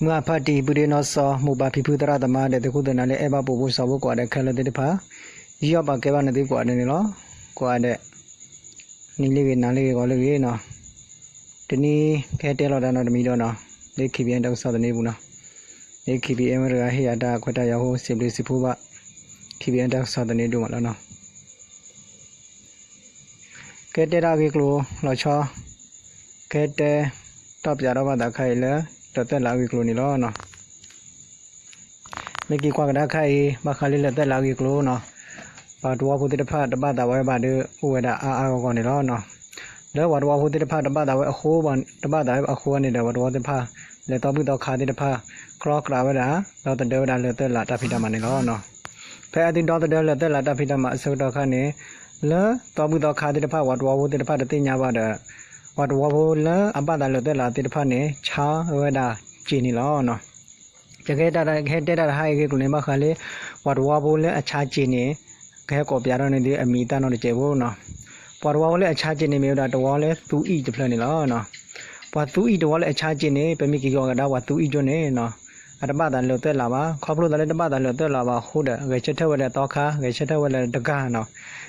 မုၢ်အဖါတံၢ် ပုၢ်ဒ့နီၢ်စီၤ မိၢ်ပၢ်ဖံဖုသရၣ်သမါဒီး သုးခိၣ်သုးနၢ်လၢအဲၣ်ဘၣ်ပှၤဘၣ်စီၤဖိကိးဂၤဒဲးခဲလၢာ်သ့ၣ်တဖၣ်, ယီၢ်ပာ်ကဲဘၣ်နသုကိးဂၤဒဲးန့ၣ်လီၤ. ကိးဂၤဒဲး နံၤလၢအဂ့ၤ နၤလၢအဂ့ၤ ဂီၤလၢအဂ့ၤနီၤ. တနံၤကဟဲတဲလီၤတၢ်နီတမံၤဒီးနီၤ, လၢ ခံဘံၣ်အဲၣ် တၢ်ကစီၣ်သန့ပူၤနီၤ, လၢ ခံဘံၣ်အဲၣ် မ့ၢ်တဂၤဟ့ၣ်ယၤတၢ်ခွဲးတၢ်ယာ်အဃိ စံးဘျုးစံးဖှိၣ်ဘၣ် ခံဘံၣ်အဲၣ် တၢ်ကစီၣ်သန့ဒိၣ်မးလီၤနီၤ. ကဲတဲတၢ်အဂ့ၢ်အကျိၤလီၤဆီ, ကဲတဲ တီၣ်ပၠးထီၣ်ဘၣ်သးခါအံၤလၢ လၢာ်သွဲၣ်လးအဂ့ၢ်အကျိၤန့ၣ်လီၤ. မ့ၢ်က့ၤကွၢ်ကဒါခါအံၤ ဘၣ်ဃးလၢလၢာ်သွဲၣ်လးအဂ့ၢ်အကျိၤနီၤ, ပှၤသဝီဖိသ့ၣ်တဖၣ်တဘၣ်သးဝဲဘၣ်ဒီး အိၣ်ဝဲဒၣ်အါအါဂီၢ်ဂီၢ်န့ၣ်လီၤ. လၢပှၤသဝီဖိသ့ၣ်တဖၣ်တဘၣ်သးဝဲအဃိ, တဘၣ်သးဝဲအဃိန့ၣ်ဒီး ပှၤသဝီသ့ၣ်တဖၣ် လဲၤသီဘူၣ်သီခါသ့ၣ်တဖၣ် ကြီကြးဝဲဒၣ် ဒီသဒၢဝဲဒၣ်လၢာ်သွဲၣ်လးတၢ်ဖံးတၢ်မၤန့ၣ်လီၤ. ဖဲအသုဒီသဒၢလၢာ်သွဲၣ်လးတၢ်ဖံးတၢ်မၤအဆၢကတီၢ်ခါန့ၣ်, လၢသီဘူၣ်သီခါသ့ၣ်တဖၣ် ပှၤသဝီဖိသ့ၣ်တဖၣ်တသ့ၣ်ညါဘၣ်ဒီး ပှၤသဝီဖိလၢအဘၣ်သးလၢာ်သွဲၣ်လးသ့ၣ်တဖၣ်န့ၣ် ဆါဝဲဒၣ်စ့ၣ်န့ၣ်လီၤ. ယကဟဲတဲတၢ်တဟါအံၤအဂ့ၢ်အကျိၤန့ၣ် ဘၣ်ဃးလၢ ပှၤသဝီဖိလၢအဆါစ့ၣ်န့ၣ် ကဟဲကိးပၠးထီၣ်န့ၢ်သုအမံၤအသၣ်နီတစဲးဖိနီၤ. ပှၤသဝီဖိလၢအဆါစ့ၣ်န့ၣ် မ့ၢ်ဝဲဒၣ်သဝီလၢသူအံၣ်တဖျၢၣ်န့ၣ်လီၤ. ပှၤသူအံၣ်သဝီလၢအဆါစ့ၣ်န့ၣ် ပမ့ၢ်က့ၤကီၢ်ကဒါပှၤသူအံၣ်ကၠိန့ၣ် အတဘၣ်သးလၢာ်သွဲၣ်လးဘၣ်. ခီဖျိသးလၢတဘၣ်သးလၢာ်သွဲၣ်လးဘၣ်အဃိဒီး ဂဲၤဆၢထၢၣ်ဝဲဒၣ်သီခါ, ဂဲၤဆၢထၢၣ်ဝဲဒၣ်တဂၤနီၤ,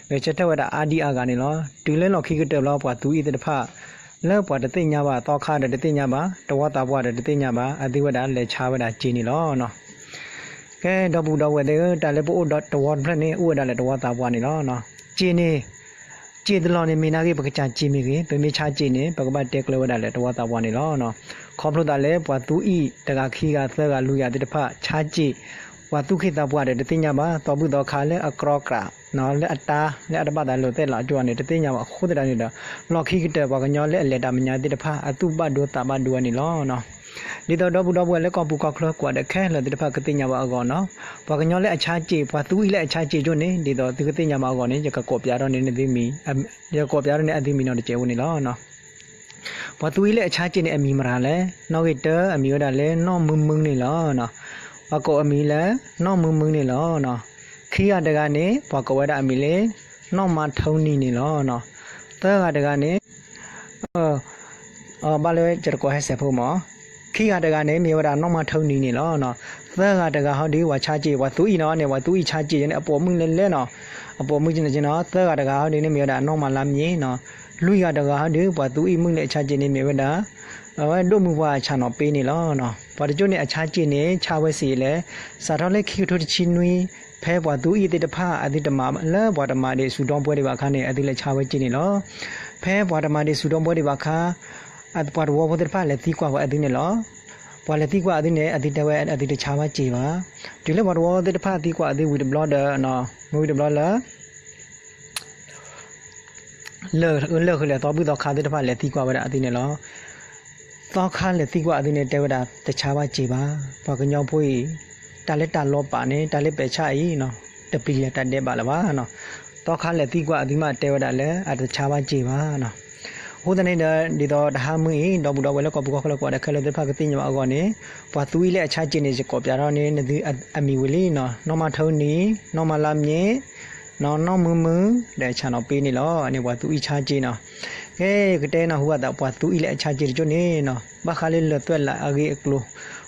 ဂဲၤဆၢထၢၣ်ဝဲဒၣ်အါဒံအါဂၤန့ၣ်လီၤ. တုၤလၢလီၢ်ခံကတၢၢ်ဘျီ ပှၤသူအံၣ်သ့ၣ်တဖၣ် လၢပှၤတသ့ၣ်ညါဘၣ် သီခါဒီးတသ့ၣ်ညါဘၣ်, သဝီသးပှၢ်ဒီးတသ့ၣ်ညါဘၣ်, အသုဝဲဒၣ်လဲၤဆါဝဲဒၣ်စ့ၣ်န့ၣ်လီၤ. ကဲ ဒီပုၢ်ဒီဝဲၢ်သ့ၣ်ဧၢ, တၢ်လၢပအိၣ်ဒီးသဝီတဖျၢၣ်န့ၣ် အိၣ်ဝဲဒၣ်လၢသဝီသးပှၢ်န့ၣ်လီၤ. စ့ၣ်န့ၣ် စ့ၣ်တလီၢ်န့ၣ်မ့ၢ်နာ်က့ ပကစၢ်စ့ၣ်မ့ၢ်ဂ့ၤ, ပမ့ၢ်ဆါစ့ၣ်န့ၣ် ပကဘၣ်တဲကျၢၤဝဲဒၣ်လၢသဝီသးပှၢ်န့ၣ်လီၤ. ခီဖျိသးလၢပှၤသူအံၣ်တဂၤခံဂၤသၢဂၤလွံၢ်ဂၤသ့ၣ်တဖၣ် ဆါစ့ၣ် ပှၤသူၣ်က့သးပှၢ်ဒီးတသ့ၣ်ညါဘၣ်, သီဘူၣ်သီခါလၢအကြီကြး လၢအတၢ် လၢအတဘၣ်သးလၢာ်သွဲၣ်လးကၠိန့ၣ် တသ့ၣ်ညါဘၣ်အဃိသတးန့ၣ်ဒီး လီၢ်ခံကတၢၢ်ပှၤကညီလၢအလဲၤတၢ်မဲာ်ညါသ့ၣ်တဖၣ် အသူၣ်ဘၣ်ဒိသးဘၣ်ဒိဝဲန့ၣ်လီၤ. ဒ်သိးဒီပုၢ်ဒီဝဲၢ်လၢကီၢ်ပူၤကီၢ်ချၢကိးဂၤဒဲးခဲလၢာ်သ့ၣ်တဖၣ်ကသ့ၣ်ညါဘၣ်အဂီၢ်နီၤ, ပှၤကညီလၢအဆါစ့ၣ် ပှၤသူအံၣ်လၢအဆါစ့ၣ်ကၠိန့ၣ် ဒ်သိးသုကသ့ၣ်ညါဘၣ်အဂီၢ်န့ၣ် ယကကိးပၠးထီၣ်န့ၢ်သုမံၤ, ယကကိးပၠးထီၣ်န့ၢ်အသုမံၤနီတစဲးဖိန့ၣ်လီၤ. ပှၤသူအံၣ်လၢအဆါစ့ၣ်န့ၣ် အမံၤမတၤလဲၣ်, နီၣ်ဂံၢ်တၢ အမံၤဝဲဒၣ်လၢနီၢ်မုၢ်မုၢ်န့ၣ်လီၤ. ပှၤကိးအမံၤလၢ နီၢ်မုၢ်မုၢ်န့ၣ်လီၤ. ခံဂၤတဂၤန့ၣ် ပှၤကိးဝဲဒၣ်အမံၤလၢ နီၢ်မါထၢနံၤန့ၣ်လီၤ. သၢဂၤတဂၤန့ၣ် ဘၣ်လၢယတကိးဟဲစဲးဖိမး, ခံဂၤတဂၤန့ၣ် မ့ၢ်ဝဲဒၣ်နီၢ်မါထၢနံၤန့ၣ်လီၤ. သၢဂၤတဂၤဟီဒုး ပှၤဆါစ့ၣ် ပှၤသူအံၣ်နီၤန့ၣ် ပှၤသူအံၣ်ဆါစ့ၣ်န့ၣ် အပိာ်မုၣ်လဲၣ်လဲၣ်နီၤ, အပိာ်မုၣ်ကနီၤ သၢဂၤတဂၤဟီဒုးန့ၣ် မ့ၢ်ဝဲဒၣ်နီၢ်မါလါမ့ၢ်နီၤ, လွံၢ်ဂၤတဂၤဟီဒုး ပှၤသူအံၣ်မုၣ်လၢအဆါစ့ၣ်န့ၣ် မ့ၢ်ဝဲဒၣ် အဝဲဒိၣ်မုၢ်ပှၢ်အဆၣ်နီၤပ့န့ၣ်လီၤ. ပှၤတကၠိန့ၣ် အဆါစ့ၣ်န့ၣ် ဆါဝဲစ့ၣ်လဲၣ်, စးထီၣ်လၢခံကထိတဆံနွံ ဖဲပှၤသူအံၣ်သ့ၣ်တဖၣ် အသုတမၤလၢပှၤတမၤဒံးဆူၣ်ဒီပုၢ်ဝဲၢ်ဒံးဘၣ်အခါန့ၣ် အသုလဲၤဆါဝဲစ့ၣ်န့ၣ်လီၤ. ဖဲပှၤတမၤဒံးဆူၣ်ဒီပုၢ်ဝဲၢ်ဒံးဘၣ်အခါ ပှၤသဝီဖိသ့ၣ်တဖၣ်လဲၤသံကွၢ်ပှၤအသုန့ၣ်လီၤ. ပှၤလဲၤသံကွၢ်အသုန့ၣ် အသုတဲဝဲအသုတဆါဘၣ်စ့ၣ်ဘၣ်. တုၤလၢပှၤသဝီသ့ၣ်တဖၣ်သံကွၢ်အသုဝံၤတဘျီဒီး မ့ၢ်ဝံၤတဘျီလၢ လၢၢ်ဃုာ်လၢၢ်ဃုာ်လဲၣ် သီဘူၣ်သီခါသ့ၣ်တဖၣ်လဲၤသံကွၢ်ဝဲဒၣ်အသုန့ၣ်လီၤ. သီခါလဲၤသံကွၢ်အသုန့ၣ် တဲဝဲဒၣ်တဆါဘၣ်စ့ၣ်ဘၣ်. ပှၤကညီဖိအံၤ တၢ်လၢတၢ်လီၤပာ်န့ၣ် တၢ်လၢပဲာ်ဆၣ်အံၤ တပျံၤလၢၤတၢ်ဒဲးဘးလၢၤဘၣ်. သီခါလဲၤသံကွၢ်အသုမးတဲဝဲဒၣ်လၢအတဆါဘၣ်စ့ၣ်ဘၣ်. အဃိသတးန့ၣ်ဒီး ဒ်သိးတဟါမုၢ်အံၤ ဒီပုၢ်ဒီဝဲၢ်လၢကီၢ်ပူၤကီၢ်ချၢကိးဂၤဒဲးခဲလၢာ်သ့ၣ်တဖၣ်ကသ့ၣ်ညါဘၣ်အဂီၢ်န့ၣ် ပှၤသူအံၣ်လၢအဆါစ့ၣ်န့ၣ် ယကိးပၠးထီၣ်န့ၢ်နသုအမံၤဝံၤလံနီၤ. နီၢ်မါထၢနံၤ, နီၢ်မါလါမ့ၢ်, နီၢ်မုၢ်မုၢ်, ဒီးအဆၣ်နီၤပ့န့ၣ်လီၤ. အန့ၣ်ပှၤသူအံၣ်ဆါစ့ၣ်နီၤ. ကဲ ကတဲနၢ်ဟူဘၣ်သးပှၤသူအံၣ်လၢအဆါစ့ၣ်တကၠိန့ၣ်နီၤ, ဘၣ်ဃးလၢလၢာ်သွဲၣ်လးအဂ့ၢ်အကျိၤ,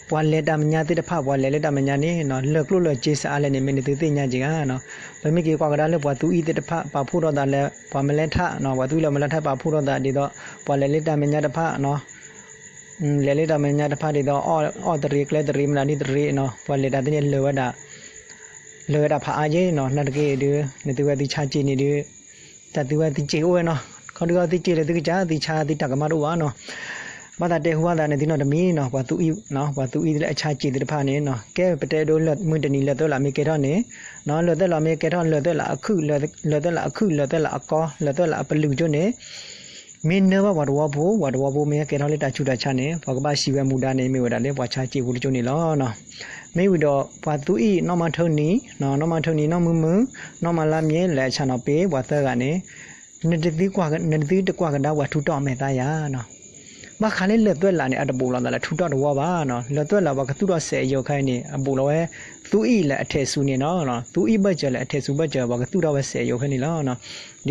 ပှၤလဲၤတၢ်မဲာ်ညါသ့ၣ်တဖၣ် ပှၤလဲၤလၢတၢ်မဲာ်ညါန့ၣ်နီၤ လၢာ်ကျိၣ်လၢာ်စ့စ့ၢ်အါလဲၣ်န့ၣ် မ့ၢ်နသုသ့ၣ်ညါစ့ၢ်ဧါနီၤ. ပမ့ၢ်က့ၤကွၢ်ကဒါလၢပှၤသူအံၣ်သ့ၣ်တဖၣ် ပာ်ဖှိၣ်ထီၣ်သးလၢ ပှၤမလဲထၣ်နီၤ, ပှၤသူအံၣ်လၢမလဲထၣ်ပာ်ဖှိၣ်ထီၣ်သးဒ်သိး ပှၤလဲၤလၢတၢ်မဲာ်ညါတဖၣ်နီၤ လဲၤလၢတၢ်မဲာ်ညါတဖၣ်ဒ်သိး အီၣ်တရံးကျဲတရံး မနုၤဒ်တရံးနီၤ, ပှၤလဲၤတၢ်သ့ၣ်န့ၣ် လၢာ်ဝဲဒၣ်ဖးအါယ့ၣ်နီၤ. နာ်သက့ဒုး နသုဝဲသုဆါစ့ၣ်န့ၣ်ဒုး တၢ်သုဝဲသုစ့ၣ်အိၣ်ဝဲနီၤ. ခီဒုးသုစ့ၣ်လၢသုကစၢ် သုဆါသုတၢ်ကမၣ်တအိၣ်ဘၣ်နီၤ. ဘၣ်သးတဲဟူဘၣ်သးန့ၣ်သုနီတမံၤနီၤ, ပှၤသူအံၣ်, ပှၤသူအံၣ်လၢအဆါစ့ၣ်သ့ၣ်တဖၣ်န့ၣ်နီၤ, ကဲပတဲဒိလၢမုၢ်တနံၤလၢာ်သွဲၣ်လးမ့ၢ်ကဲထီၣ်န့ၣ်, လၢာ်သွဲၣ်လးမ့ၢ်ကဲထီၣ် လၢာ်သွဲၣ်လးအခုၣ်, လၢာ်သွဲၣ်လးအခုၣ် လၢာ်သွဲၣ်လးအကီ လၢာ်သွဲၣ်လးအပလုၢ်ကၠိန့ၣ် မ့ၢ်နၢဘၣ်ပှၤသဝီဖိ, ပှၤသဝီဖိမ့ၢ်ဟဲကဲထီၣ်လၢတၢ်ဆူးတၢ်ဆါန့ၣ် ပှၤကဘၣ်စံးဝဲမူဒါန့ၣ် မ့ၢ်ဝဲဒၣ်လၢပှၤဆါစ့ၣ်ဖိတကၠိန့ၣ်လီၤ. မ့ၢ်ဝံၤဒီးပှၤသူအံၣ်နီၢ်မါထၢနံၤ, နီၢ်မါထၢနံၤ နီၢ်မုၢ်မုၢ်, နီၢ်မါလါမ့ၢ် လၢအဆၣ်နီၤပ့ ပှၤသၢဂၤန့ၣ် နသုတကွၢ်ကဒါပှၤထူးတီၢ်အမဲာ်သးယၤနီၤ. ဘၣ်ဃးလၢလၢာ်သွဲၣ်လးန့ၣ် အတဘူးလိာ်သးလၢထူးတီၢ်တဝီဘၣ်နီၤ. လၢာ်သွဲၣ်လးပှၤကသူၣ်ထီၣ်စဲးယိာ်ခါအံၤန့ၣ် အဘူးလီၤဝဲ သူအံၣ်လၢအထဲးဆူန့ၣ်နီၤ, သူအံၣ်ဘၢၣ်စၢၤလၢအထဲးဆူဘၢၣ်စၢၤ ပှၤကသူၣ်ထီၣ်ဝဲစဲးယိာ်ခဲန့ၣ်လီၤ.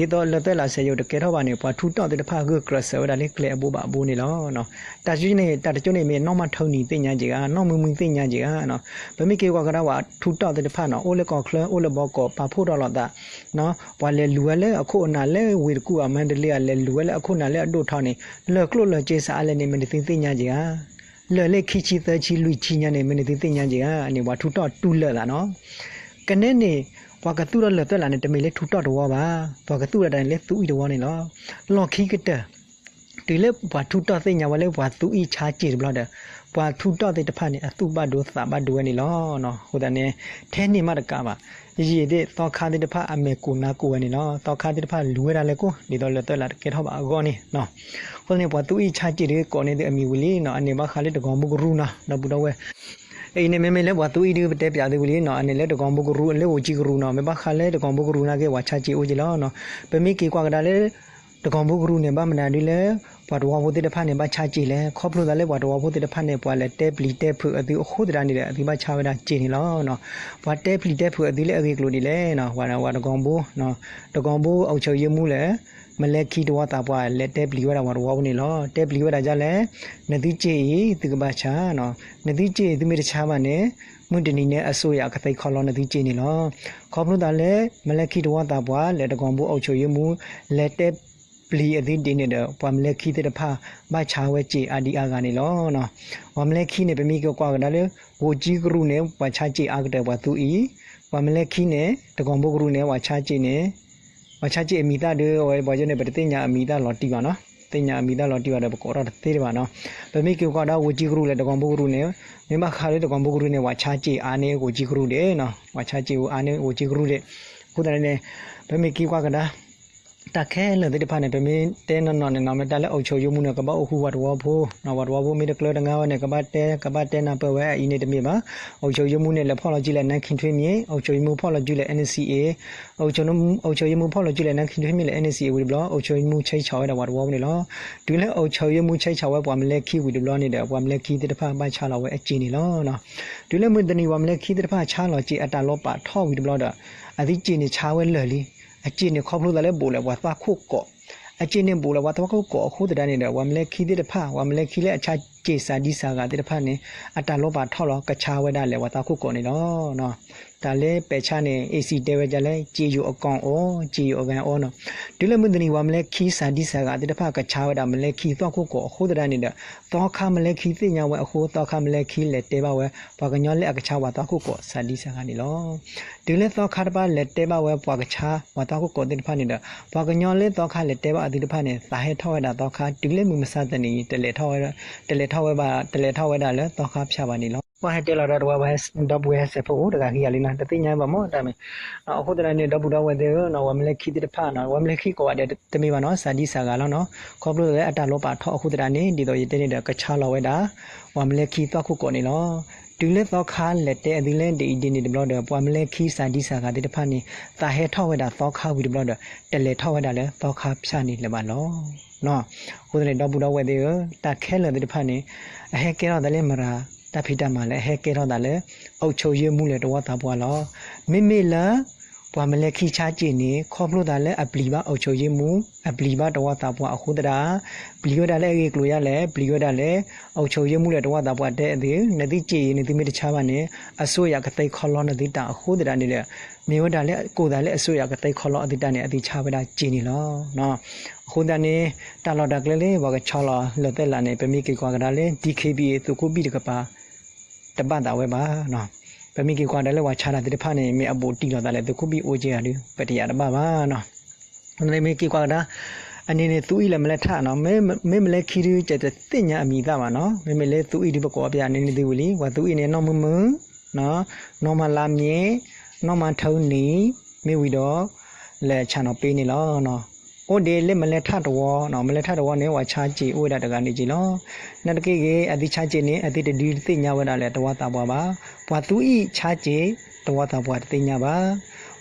ဒ်သိးလၢသၢလးစဲးယိာ်တကဲထီၣ်ဘၣ်န့ၣ် ပှၤထူးတီၢ်သ့ၣ်တဖၣ်ဂုာ်ကျဲးစၢးဝဲဒၣ်လၢကျဲအဘိဘၣ်အဘိန့ၣ်လီၤ. တၢ်တကၠိန့ၣ် တၢ်တကၠိန့ၣ်မ့ၢ်နီၢ်မၤထၢနံၤသ့ၣ်ညါက့ၤဧါ, နီၢ်မုၢ်မုၢ်သ့ၣ်ညါက့ၤဧါ. ပမ့ၢ်က့ၤကွၢ်ကဒါပှၤထူးတီၢ်သ့ၣ်တဖၣ်နီၤ အိၣ်လၢကီၢ်ချၢ အိၣ်လၢဘီကီး ပာ်ဖှိၣ်ထီၣ်လိာ်သး ပှၤလဲၤလူၤဝဲလၢအခိၣ်အနၢ်လၢဝ့ၢ်တကူၣ်ဧါ မၤတလ့ဧါ လဲၤလူၤဝဲလၢအခိၣ်နၢ်လၢအဒိၣ်ထီန့ၣ် လၢာ်ကျိၣ်လၢာ်စ့စးအါလဲၣ်န့ၣ် မ့ၢ်နသုသ့ၣ်ညါက့ၤဧါ. လၢာ်လၢခံဆံသၢဆံလွံၢ်ဆံညါန့ၣ် မ့ၢ်နသုသ့ၣ်ညါက့ၤဧါန့ၣ် ပှၤထူးတီၢ်တူၢ်လၢာ်သးနီၤ. ကနဲန့ၣ် ပှၤကသူၣ်ထီၣ်လၢာ်သၢလးန့ၣ် တမ့ၢ်လၢထူးတီၢ်တဝီဘၣ်, ပှၤကသူၣ်ထီၣ်တၢ်န့ၣ်လၢသူအံၣ်တဝီန့ၣ်လီၤ. လီၢ်ခံကတၢၢ် တုၤလၢပှၤထူးတီၢ်သ့ၣ်ညါဝဲလၢပှၤသူအံၣ်ဆါစ့ၤတဘျီဒီး ပှၤထူးတီၢ်သ့ၣ်တဖၣ်န့ၣ် အသူၣ်ဘၣ်ဒိသးဘၣ်ဒိဝဲန့ၣ်လီၤ. အဃိသတးန့ၣ် ထဲန့ၣ်မးတကးဘၣ် ယံာ်ဒၣ်သီခါသ့ၣ်တဖၣ်အမဲာ်ကိၢ်နါကိၢ်ဝဲန့ၣ်လီၤ. သီခါသ့ၣ်တဖၣ်လူၤဝဲဒၣ်လၢကိၣ် ဒ်သိးလၢာ်သၢလးတကဲထီၣ်ဘၣ်အဂီၢ်န့ၣ် အဃိန့ၣ် ပှၤသူအံၣ်ဆါစ့ၤဒုးကိးန့ၢ်သုအမံၤဝံၤလံနီၤ အန့ၣ်ဘၣ်ဃးလၢတကီၢ်ဘိကရူၢ်နီၤ ဒီပုၢ်ဒီဝဲၢ် အံၤန့ၣ် မ့မ့ၢ်လၢပှၤသူအံၣ်ဒုးပတဲပၠးသုဝံၤလံနီၤ အန့ၣ်လၢတကီၢ်ဘိကရူၢ် လၢဂိၢ်ကၠံကရူၢ်နီၤ မ့ၢ်ဘၣ်ဃးလၢတကီၢ်ဘိကရူၢ်နာ်က့ ပှၤဆါစ့ၤအိၣ်က့ၤလီၤ. ပမ့ၢ်က့ၤကွၢ်ကဒါလၢ တကီၢ်ဘိကရူၢ်န့ၣ် ဘၣ်မနုၤဒ်လၢ ပှၤတဝီဖိသ့ၣ်တဖၣ်န့ၣ် ဘၣ်ဆါစ့ၤလဲၣ်, ခီဖျိသးလၢပှၤတဝီဖိသ့ၣ်တဖၣ်န့ၣ် ပှၤလဲၤတဲပျံၤတဲဖုးအသုအဃိသတးန့ၣ်ဒီး အသုဘၣ်ဆါဝဲဒၣ်စ့ၤန့ၣ်လီၤ. ပှၤတဲပျံၤတဲဖုးအသုလၢအဂ့ၢ်ကျိၤဒ်လဲၣ်နီၤ ပှၤတကီၢ်ဘိ တကီၢ်ဘိအုပ်ချုပ်ရေးမှူးလဲၣ် မလဲခံတဝီသးပှၢ်လဲၤတဲပျံၤဝဲဒၣ်ပှၤတဝီဖိန့ၣ်လီၤ. တဲပျံၤဝဲဒၣ်ဒ်လဲၣ်, နသုစ့ၤအံၤ သုကဘၣ်ဆါနီၤ, နသုစ့ၤအံၤ သုမ့ၢ်တဆါဘၣ်န့ၣ် မုၢ်တနံၤန့ၣ် အစိုးရကသ့ခီလီနသုစ့ၤန့ၣ်လီၤ. ခီဖျိသးလၢ မလဲခံတဝီသးပှၢ်လဲၤတကီၢ်ဘိ အုပ်ချုပ်ရေးမှူး လဲၤတဲပျံၤအသုဒ်န့ၣ်ဒီး ပှၤမလဲခံသ့ၣ်တဖၣ် ဘၣ်ဆါဝဲစ့ၤအါဒံအါဂၤန့ၣ်လီၤ. ပှၤမလဲခံန့ၣ် ပမ့ၢ်က့ၤကွၢ်ကဒါလၢ ဂိၢ်ကၠံကရူၢ်န့ၣ် ပှၤဆါစ့ၤအါကတၢၢ်ပှၤသူအံၤ, ပှၤမလဲခံန့ၣ် တကီၢ်ဘိကရူၢ်န့ၣ် ပှၤဆါစ့ၤန့ၣ် ပှၤဆါစ့ၤအမံၤသၣ်ဒုး အဝဲပှၤကၠိန့ၣ် ပတသ့ၣ်ညါအမံၤသၣ်လီၤတံၢ်ဘၣ်နီၤ, သ့ၣ်ညါအမံၤသၣ်လီၤတံၢ်ဘၣ်ဒီး ပကိးထီၣ်တသ့တဘၣ်နီၤ. ပမ့ၢ်က့ၤကွၢ်ကဒါဂိၢ်ကၠံကရူၢ်လဲၣ် တကီၢ်ဘိကရူၢ်န့ၣ် မ့ၢ်ဘၣ်ဃးလၢတကီၢ်ဘိကရူၢ်န့ၣ် ပှၤဆါစ့ၤအါန့ၢ်ဂိၢ်ကၠံကရူၢ်ဒံးနီၤ, ပှၤဆါစ့ၤအါန့ၢ်ဂိၢ်ကၠံကရူၢ်ဒံး. အဃိသတးန့ၣ် ပမ့ၢ်က့ၤကွၢ်ကဒါ တၢ်ခဲလၢာ်သ့ၣ်တဖၣ်န့ၣ် ပမ့ၢ်တဲနီၢ်နီၢ်န့ၣ်နီၤ မ့ၢ်တၢ်လၢအုပ်ချုပ်ရေးမှူးန့ၣ် ကဘၣ်အိၣ်ဃူဝဲတဝီဖိနီၤ, ပှၤတဝီဖိမ့ၢ်တကျၢၤတငါဝဲန့ၣ် ကဘၣ်တဲ ကဘၣ်တဲနၢ်ပၢၢ်ဝဲအအံၤန့ၣ်တမ့ၢ်ဘၣ်. အုပ်ချုပ်ရေးမှူးန့ၣ် လဲၤဖီၣ်လီၤစုလဲၣ် နန်းခင်ထွေးမြင့်, အုပ်ချုပ်ရေးမှူး ဖီၣ်လီၤစုလဲၣ် NCA, အုပ်ချုပ်ရေးမှူး ဖီၣ်လီၤစုလဲၣ် နန်းခင်ထွေးမြင့် လဲၣ် NCA ဝံၤတဘျီ အုပ်ချုပ်ရေးမှူး ချိတ်ဆက် ဝဲဒၣ်ပှၤတဝီဖိန့ၣ်လီၤ. တုၤလၢ အုပ်ချုပ်ရေးမှူး ချိတ်ဆက် ဝဲ ပှၤမလဲခံဝံၤတဘျီန့ၣ်ဒီး ပှၤမလဲခံသ့ၣ်တဖၣ်ဘၣ်ဆါလီၤဝဲအစ့ၤန့ၣ်လီၤ. တုၤလၢမုၢ်တနံၤပှၤမလဲခံသ့ၣ်တဖၣ်ဆါလီၤစ့ၤအတၢ်လီၤပာ်ထီၣ်ဝံၤတဘျီဒီး အသုစ့ၤန့ၣ်ဆါဝဲလၢာ်လံ. အစ့ၤန့ၣ်ခီဖျိသးလၢဘူးလဲၣ်ပှၤသွၣ်ခိၣ်ကိး, အစ့ၤန့ၣ်ဘူးလဲၣ်ပှၤသွၣ်ခိၣ်ကိးအဃိသတးန့ၣ်ဒီး ပှၤမလဲခံသ့ၣ်တဖၣ် ပှၤမလဲခံလၢအဆါစ့ၤစးဒံစးဂၤသ့ၣ်တဖၣ်န့ၣ် အတၢ်လီၤပာ်ထီၣ်လီၤ ကဆါဝဲဒၣ်လဲာ်ပှၤသွၣ်ခိၣ်ကိးန့ၣ်လီၤ. တၢ်လၢပဲာ်ဆါန့ၣ် AC တဲဝဲဒ်လဲၣ် စ့ၤယိၤအကီၢ်အိၣ် စ့ၤယိၤအဂၤအိၣ်နီၤ. တုၤလၢမုၢ်တနံၤပှၤမလဲခံစးဒံစးဂၤသ့ၣ်တဖၣ် ကဆါဝဲဒၣ်မလဲခံသွၣ်ခိၣ်ကိးအဃိသတးန့ၣ်ဒီး သီခါမလဲခံသ့ၣ်ညါဝဲအဃိ သီခါမလဲခံလဲၤတဲဘၣ်ဝဲ ပှၤကညီလၢအကဆါပှၤသွၣ်ခိၣ်ကိးစးဒံစးဂၤန့ၣ်လီၤ. တုၤလၢသီခါတဖၣ်လဲၤတဲဘၣ်ဝဲ ပှၤကဆါပှၤသွၣ်ခိၣ်ကိးသ့ၣ်တဖၣ်န့ၣ်ဒီး ပှၤကညီလၢသီခါလဲၤတဲဘၣ်အသုတဖၣ်န့ၣ် သးဟဲထီၣ်ဝဲဒၣ်သီခါ တုၤလၢမုၢ်မဆါသနံၤအံၤ တလဲၤထီၣ်ဝဲဘၣ် တလဲၤထီၣ်ဝဲဒၣ်လၢသီခါဖၠၣ်ဘၣ်န့ၣ်လီၤ. ပှၤဟဲတဲလီၤဒီးတဝဲ ဒီပုၢ်ဝဲၢ်ဟဲစဲးဖိအိၣ်တဂၤခံဂၤလံနီၤ တသ့ၣ်ညါဘၣ်မ့ၢ်တၢ်မ့ၢ်. အဃိသတးန့ၣ် ဒီပုၢ်ဒီဝဲၢ်သ့ၣ်ဧၢ ပှၤမလဲခံသ့ၣ်တဖၣ်နီၤ ပှၤမလဲခံကိးဂၤဒဲးတမ့ၢ်ဘၣ်နီၤ စးဒံစးဂၤလီၤနီၤ. ခီဖျိလၢအတၢ်လီၤပာ်ထီၣ်အဃိသတးန့ၣ် ဒ်သိးယတဲန့ၣ်ဒီး ကဆါလီၤဝဲဒၣ် ပှၤမလဲခံသွၣ်ခိၣ်ကိးန့ၣ်လီၤ. တုၤလၢသီခါလဲၤတဲအသုလၢဒ်အံၤဒ်န့ၣ်တဘျီဒီး ပှၤမလဲခံစးဒံစးဂၤသ့ၣ်တဖၣ်န့ၣ် သးဟဲထီၣ်ဝဲဒၣ်သီခါဝံၤတဘျီဒီး တလဲၤထီၣ်ဝဲဒၣ်လၢသီခါဖၠၣ်န့ၣ်လၢၤဘၣ်လီၤ. အဃိသတးန့ၣ် ဒီပုၢ်ဒီဝဲၢ်သ့ၣ်ဧၢ တၢ်ခဲလၢာ်သ့ၣ်တဖၣ်န့ၣ် အဟဲကဲထီၣ်သးလၢမတၤ တၢ်ဖံးတၢ်မၤလဲၣ် အဟဲကဲထီၣ်သးလၢ အုပ်ချုပ်ရေးမှူး လဲၣ်တဝီသးပှၢ်လီၤ. မ့မ့ၢ်လၢ ပှၤမလဲခံဆါစ့ၤန့ၣ် ခီဖျိသးလၢအပျံၤဘၣ် အုပ်ချုပ်ရေးမှူး အပျံၤဘၣ်တဝီသးပှၢ်အဃိသတး ပျံၤဝဲဒၣ်လၢအဂ့ၢ်ကျိၤယါလဲၣ် ပျံၤဝဲဒၣ်လၢ အုပ်ချုပ်ရေးမှူး လဲၣ်တဝီသးပှၢ်တဲအသု နသုစ့ၤအံၤ နသုမ့ၢ်တဆါဘၣ်န့ၣ် အစိုးရကသ့ခီလီနသုတၢ်အဃိသတးန့ၣ်ဒီး မ့ၢ်ဝဲဒၣ်လၢအကိၢ်သးလၢအစိုးရကသ့ခီလီအသုတၢ်န့ၣ် အသုဆါဝဲဒၣ်စ့ၤန့ၣ်လီၤ. အဃိသတးန့ၣ် တၢ်လီၢ်တၢ်ကျဲလၢပှၤကဆါလီၤလၢာ်သဲးလးန့ၣ် ပမ့ၢ်က့ၤကွၢ်ကဒါလၢ DKBA သုးခိၣ်ဘံၣ်တကပၤ တဘၣ်သးဝဲဘၣ်. ပမ့ၢ်က့ၤကွၢ်ကဒါလၢပှၤဆါတၢ်သ့ၣ်တဖၣ်န့ၣ် မ့ၢ်အဘူးတံၢ်လီၤသးလဲၣ် သုးခိၣ်ဘံၣ်အိၣ်က့ဂၤဒုး ပတယာ်တဘၣ်ဘၣ်နီၤ. မ့ၢ်က့ၤကွၢ်ကဒါ အန့ၣ်န့ၣ် သူအံၣ်လၢမလဲထၣ်နီၤ မ့မ့ၢ်မလဲခံဒုး ကတသ့ၣ်ညါအမံၤအသၣ်ဘၣ်နီၤ မ့မ့ၢ်လၢသူအံၣ်ဒုးပကိးအပျၢ်န့ၣ်န့ၣ်သုဝံၤလံ ပှၤသူအံၣ်န့ၣ် နီၢ်မုၢ်မုၢ် နီၢ်မၤလါမၠ့ၣ် နီၢ်မၤထၢနံၤ မ့ၢ်ဝံၤဒီး လဲၤဆၣ်နီၤပ့န့ၣ်လီၤ. အိၣ်ဒ့လၢမလဲထၣ်တဝီနီၤ မလဲထၣ်တဝီန့ၣ် ပှၤဆါစ့ၤအိၣ်ဝဲဒၣ်တဂၤန့ၣ်က့လီၤ. နာ်သက့ဂ့ၤ အသုဆါစ့ၤန့ၣ် အသုတဒုးသ့ၣ်ညါဝဲဒၣ်လၢတဝီသးပှၢ်ဘၣ်. ပှၤသူအံၣ်ဆါစ့ၤ တဝီသးပှၢ်တသ့ၣ်ညါဘၣ်.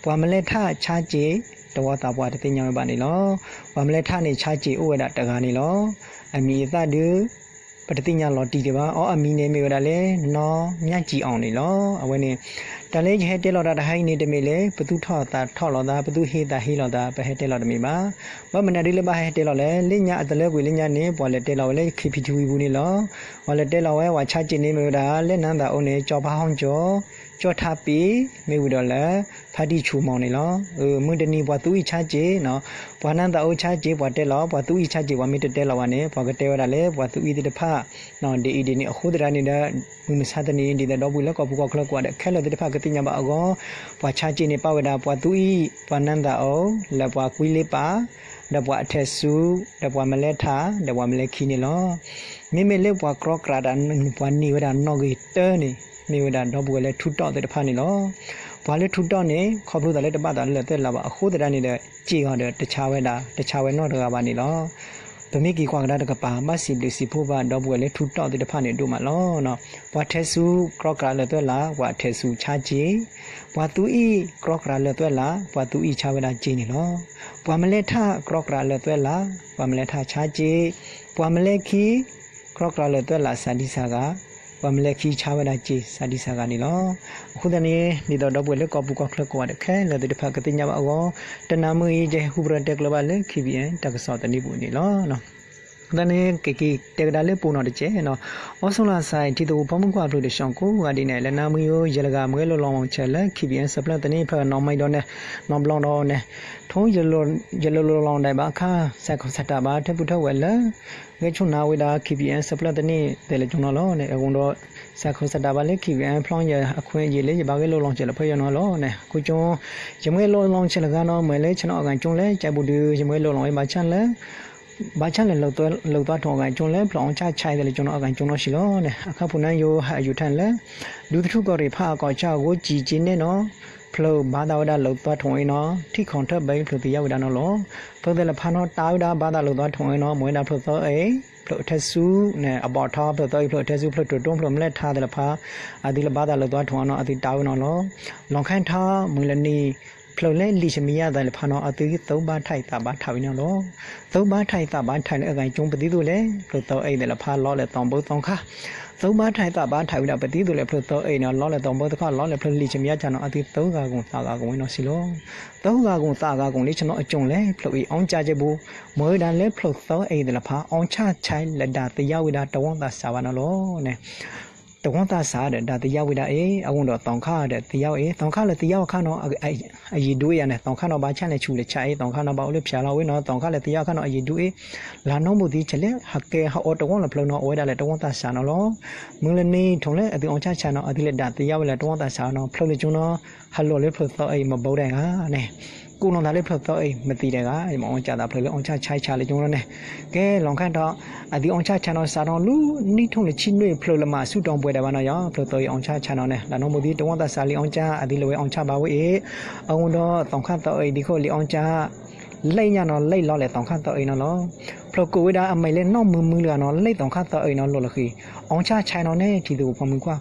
ပှၤမလဲထၣ်ဆါစ့ၤ တဝီသးပှၢ်တသ့ၣ်ညါဝဲဘၣ်န့ၣ်လီၤ. ပှၤမလဲထၣ်န့ၣ်ဆါစ့ၤအိၣ်ဝဲဒၣ်တဂၤန့ၣ်လီၤ. အမံၤအသၣ်ဒုး ပတသ့ၣ်ညါလီၤတံၢ်ဒံးဘၣ်. အီၤအမံၤန့ၣ်မ့ၢ်ဝဲဒၣ်လၢ နီၢ်မၠၣ်စံၤအီၤန့ၣ်လီၤ. အဝဲန့ၣ် တၢ် တၢ်လၢယဟဲတဲလီၤတၢ်တဟါအံၤန့ၣ်တမ့ၢ်လၢ ပသူၣ်ထီၣ်သးထီၣ်လိာ်သး ပသူၣ်ဟ့သးဟ့လိာ်သး ပဟဲတဲလီၤတမ့ၢ်ဘၣ်. ဘၣ်မနုၤဒ်လၢဘၣ်ဟဲတဲလီၤလဲၣ်, လၢညါအတလၢကွံာ်လၢညါန့ၣ် ပှၤလဲၤတဲလီၤဝဲလၢ ခ့ဖံထူ ဝံၤပူၤန့ၣ်လီၤ. ပှၤလဲၤတဲလီၤဝဲ ပှၤဆါစ့းန့ၣ်မ့ၢ်ဝဲဒၣ် လၢနၤသးအိၣ်န့ၣ် ကၠီဖါဟီၣ်ကၠီ ကၠီထါပ့ၤ မ့ၢ်ဝံၤဒီးလၢ ဖါတံၢ်ဆူၣ်မီၤန့ၣ်လီၤ. မုၢ်တနံၤပှၤသူၣ်အံၣ်ဆါစ့း, ပှၤနၤသးအိၣ်ဆါစ့း ပှၤတဲလီၤ, ပှၤသူၣ်အံၣ်ဆါစ့း ပှၤမ့ၢ်တတဲလီၤဘၣ်န့ၣ် ပှၤကတဲဝဲဒၣ်လၢ ပှၤသူၣ်အံၣ်သ့ၣ်တဖၣ် ဒ်အံၤဒ်န့ၣ် အဃိသတးန့ၣ်ဒီး မုၢ်မဆါတနံၤ ဒ်သိးဒီပုၢ်ဝဲၢ်လၢကီၢ်ပူၤကီၢ်ချၢကိးဂၤဒဲး ခဲလၢာ်သ့ၣ်တဖၣ်ကသ့ၣ်ညါဘၣ်အဂီၢ်, ပှၤဆါစ့းန့ၣ် ပာ်ဝဲဒၣ် ပှၤသူၣ်အံၣ် ပှၤနၤသးအိၣ် လၢပှၤကွံလ့ပာ် ဒီးပှၤအထဲးဆူၣ် ဒီးပှၤမလဲထး ဒီးပှၤမလဲခံန့ၣ်လီၤ. မ့မ့ၢ်လၢပှၤကြီကြးဒီး ပှၤန့ၢ်ဝဲဒၣ်နီၣ်ဂံၢ်တၢန့ၣ် မ့ၢ်ဝဲဒၣ်ဒီပုၢ်ဝဲၢ်လၢထူးတီၣ်သ့ၣ်တဖၣ်န့ၣ်လီၤ. ပှၤလၢထူးတီၣ်န့ၣ် ခီဖျိသးလၢတဘၣ်သးလၢလၢၢ်သွဲၣ်လၢ်ဘၣ်အဃိသတးန့ၣ်ဒီး စ့းအီၤဒီးတဆါဝဲဒၣ် တဆါဝဲနီတဂၤဘၣ်န့ၣ်လီၤ. ပမ့ၢ်က့ၤကွၢ်ကဒါတကပၤ ဘၣ်စံးဘျုးစံးဖှိၣ်ဘၣ်ဒီပုၢ်ဝဲၢ်လၢထူးတီၣ်သ့ၣ်တဖၣ်န့ၣ်ဒိၣ်မးလီၤ. ပှၤထဲးဆူၣ်ကြီကြးလၢၢ်သွဲၣ်လၢ် ပှၤထဲးဆူၣ်ဆါစ့း, ပှၤသူၣ်အံၣ်ကြီကြးလၢၢ်သွဲၣ်လၢ် ပှၤသူၣ်အံၣ်ဆါဝဲဒၣ်စ့းန့ၣ်လီၤ. ပှၤမလဲထးကြီကြးလၢၢ်သွဲၣ်လၢ် ပှၤမလဲထးဆါစ့း, ပှၤမလဲခံ ကြီကြးလၢၢ်သွဲၣ်လၢ် စးဒံစးဂၤ, ပှၤမလဲခံဆါဝဲဒၣ်စ့း စးဒံစးဂၤန့ၣ်လီၤ. အဃိသတးန့ၣ် ဒ်သိးဒီပုၢ်ဝဲၢ်လၢကီၢ်ပူၤကီၢ်ချၢကိးဂၤဒဲးခဲလၢာ်သ့ၣ်တဖၣ်ကသ့ၣ်ညါဘၣ်အဂီၢ်, တနၤမုၢ်အံၤ ယဟဲဟူးပတြၢၤတဲကျၢၤဘၣ်လၢ ခံဘံၣ်အဲၣ် တၢ်ကစီၣ်သန့ပူၤန့ၣ်လီၤ. အဃိသတးန့ၣ် ကက့ၤတဲကဒါလၢပူၤနီၣ်တကဲးနီၤ, အိၣ်ဆိလီၤစဲး ထံသဝီဖိမုၣ်ခွါဖျၢၣ်တဆှီကိးဂၤဒဲးန့ၣ် လၢနၤမုၢ်ယိ ယဲၢ်လၢဂၤ မ့ၢ်ဂဲၤလိာ်လီၤမီၤဆဲးလၢ ခံဘံၣ်အဲၣ် ဆၢဖျၢၣ်သန့ဖျၢၣ်နီၣ်မံၤဒီးန့ၣ် နီၣ်ဘျီဒီးန့ၣ် ထိၣ် ယဲၢ်လိာ်လီၤဒံးဘၣ်အခါ စဲးခိၣ်စဲးတၢ်ဘၣ် ထဲပူၤထဲဝဲၢ်လၢ ဂဲၤဆိၣ်နၤဝဲဒၣ် ခံဘံၣ်အဲၣ် ဆၢဖျၢၣ်သန့သဲးလၢကၠိနီၤလီၤန့ၣ် အဃိဒီး စဲးခိၣ်စဲးတၢ်ဘၣ်လၢ ခံဘံၣ်အဲၣ် ဖျီယဲၢ်အခွဲးအယံာ်လၢယဘၣ်ဂဲၤလိာ်လီၤဆဲးလၢဖၢယဲၢ်နီၤလီၤန့ၣ် အဃိကၠိ ယမ့ၢ်ဂဲၤလိာ်လီၤဆဲးလၢဂၤနီၤ မ့ၢ်လၢဆ့ၣ်နီၤအဂၤကၠိလဲၣ် ကဲဘူးဒုး ယမ့ၢ်ဂဲၤလိာ်လီၤဝဲဘၣ်ဆၣ်လၢ ဘၣ်ဆၣ်လၢ လိာ်သွါထိၣ်အဂၤကၠိလဲၣ် ဖျၢၣ်အီၣ်ဆၣ်ဆါသဲးလၢကၠိနီၤ အဂၤကၠိနီၤစံးလီၤန့ၣ် အခါပူၤနၤယိဟဲအယူၤထၢၣ်လၢ ဒူသထူၣ်ကီၢ်ရ့ၣ်ဖးအကီၢ်ဆၣ်အဂီၢ် ကၠံၣ်ကၠ့နဲၣ်နီၤ ဖျၢၣ်ဘၣ်သးဝဲဒၣ်လိာ်သွါထိၣ်အံၤနီၤ ထံၣ်ခီၣ်ထၢၣ်ဘၢအံၤဖျၢၣ်သ့ၣ်ညါဝဲဒၣ်နီၤလီၤ. ဖျၢၣ်သဲးလၢဖးနီၤ တၢ်ဝဲဒၣ်ဘၣ်သးလိာ်သွါထိၣ်အံၤနီၤ မ့ၢ်ဝဲဒၣ်ဖျၢၣ်သၢအံၤ ဖျၢၣ်အထဲးဆူၣ်န့ၣ် အဘီၣ်ထီ ဖျၢၣ်သၢအံၤ ဖျၢၣ်အထဲးဆူၣ် ဖျၢၣ်တိၤတိၢ် ဖျၢၣ်မလဲၣ်ထါသဲးလၢဖး အသုလၢဘၣ်သးလိာ်သွါထိၣ်အံၤနီၤ အသုတၢ်ဝဲနီၤလီၤ. လီၣ်ခါထီၣ် မုၢ်လၢနံၤ ဖျၢၣ်လၢလံာ်ဆမံယါသဲးလၢဖးနီၤ အသု သုဘါထီၣ်အံၤသးဘါထီၣ်ဝဲန့ၣ်လီၤ. သုဘါထီၣ်အံၤသးဘါထီၣ်လၢအဂၤကၠိပသံသိးလဲၣ် ဖျၢၣ်သၢအံၤသဲးလၢဖးလီၤလဲၣ်သီဘိသီခါ သုဘါထီၣ်အံၤသးဘါထီၣ်ဝဲဒၣ်ပသံသိးလဲၣ် ဖျၢၣ်သၢအံၤန့ၣ် လီၤလဲၣ်သီဘိသီခါ လီၤလဲၣ်ဖျၢၣ်လံာ်ဆမံယါဆၣ်နီၤ အသုသုဂၤကအိၣ်သးဂၤကအိၣ်ဝဲနီၤစံးလီၤ. သုဂၤကအိၣ်သးဂၤကအိၣ်လၢဆ့ၣ်နီၤအကၠိလဲၣ် ဖျၢၣ်အံၤအီၣ်ဆၣ်ကဲဘူး မ့ၢ်ဝဲဒၣ်လၢဖျၢၣ်သၢအံၤသဲးလၢဖး အီၣ်ဆၣ်ဆါလၢဒၣ်သယါဝဲဒၣ်တဝီသးစၢ်ဘၣ်နီၤလီၤန့ၣ် တဝီသးစၢ်ဒီးဒၣ်သယါဝဲဒၣ်အံၤ အဃိဒီးသီခါဒီးသယါဝဲအံၤ သီခါလၢသယါဝဲခါနီၤ အယံာ်ဒိၣ်အံၤန့ၣ် သီခါနီၤ ဘၣ်ဆၣ်လဲၣ်ဆူၣ်လၢဆါအံၤ သီခါနီၤ ဘၣ်အိၣ်လၢဖၠၣ်လီၤဝဲနီၤ သီခါလၢသယါဝဲခါနီၤ အယံာ်ဒိၣ်အံၤ လၢနီၢ်ဘူးသံဆဲးလဲၣ် ဟးကဲဟးအီၣ်တဝီလၢဖျၢၣ်နီၤ အဝဲဒၣ်လၢတဝီသးစၢ်နီၤလီၤ. မုၢ်လၢနံၤထိၣ်လၢအသုအီၣ်ဆၣ်ဆါနီၤ အသုလဲၤဒၣ်သယါဝဲလၢတဝီသးစၢ်နီၤ ဖျၢၣ်လၢကၠိနီၤ ဟးလီၤလၢဖျၢၣ်သၢအံၤမ့ၢ်ဘၣ်ဒၣ်ဂၤန့ၣ် ကိးနီၤသးလၢဖျၢၣ်သၢအံၤမ့ၢ်သံဒၣ်ဂၤ ယမ့ၢ်အီၣ်ဆၣ်သးဖျၢၣ်လၢအီၣ်ဆၣ်ဆါဆါလၢကၠိနီၤန့ၣ် ကဲလီၤခါထီၣ် အသုအီၣ်ဆၣ်ဆါနီၤစးထီၣ်လၢနံၣ်ထိၣ်လၢဆံနွံဖျၢၣ်လၢမၤဆူၣ်တီၤပှဲၤဒၣ်ဘၣ်နီၤယီၤ ဖျၢၣ်သၢအံၤအီၣ်ဆၣ်ဆါနီၤန့ၣ် လၢနီၢ်ဘူးသံတဝီသးစၢ်လံအီၣ်ဆၣ် အသုလဲၤဝဲအီၣ်ဆၣ်ဘၣ်ဝဲအံၤ အဃိဒီးသီခါသၢအံၤဒ်ခိၣ်လံအီၣ်ဆၣ် လံညါနီၤလံလီၤလဲၣ်သီခါသၢအံၤနီၤလီၤ. ဖျၢၣ်ကိးဝဲဒၣ်အမဲာ်လၢနီၢ်မုာ်မုာ်လၢဂၤနီၤ လံသီခါသၢအံၤနီၤလီၤလၢဃံ အီၣ်ဆၣ်ဆါနီၤန့ၣ် ထံသဝီဖိမုၣ်ခွါ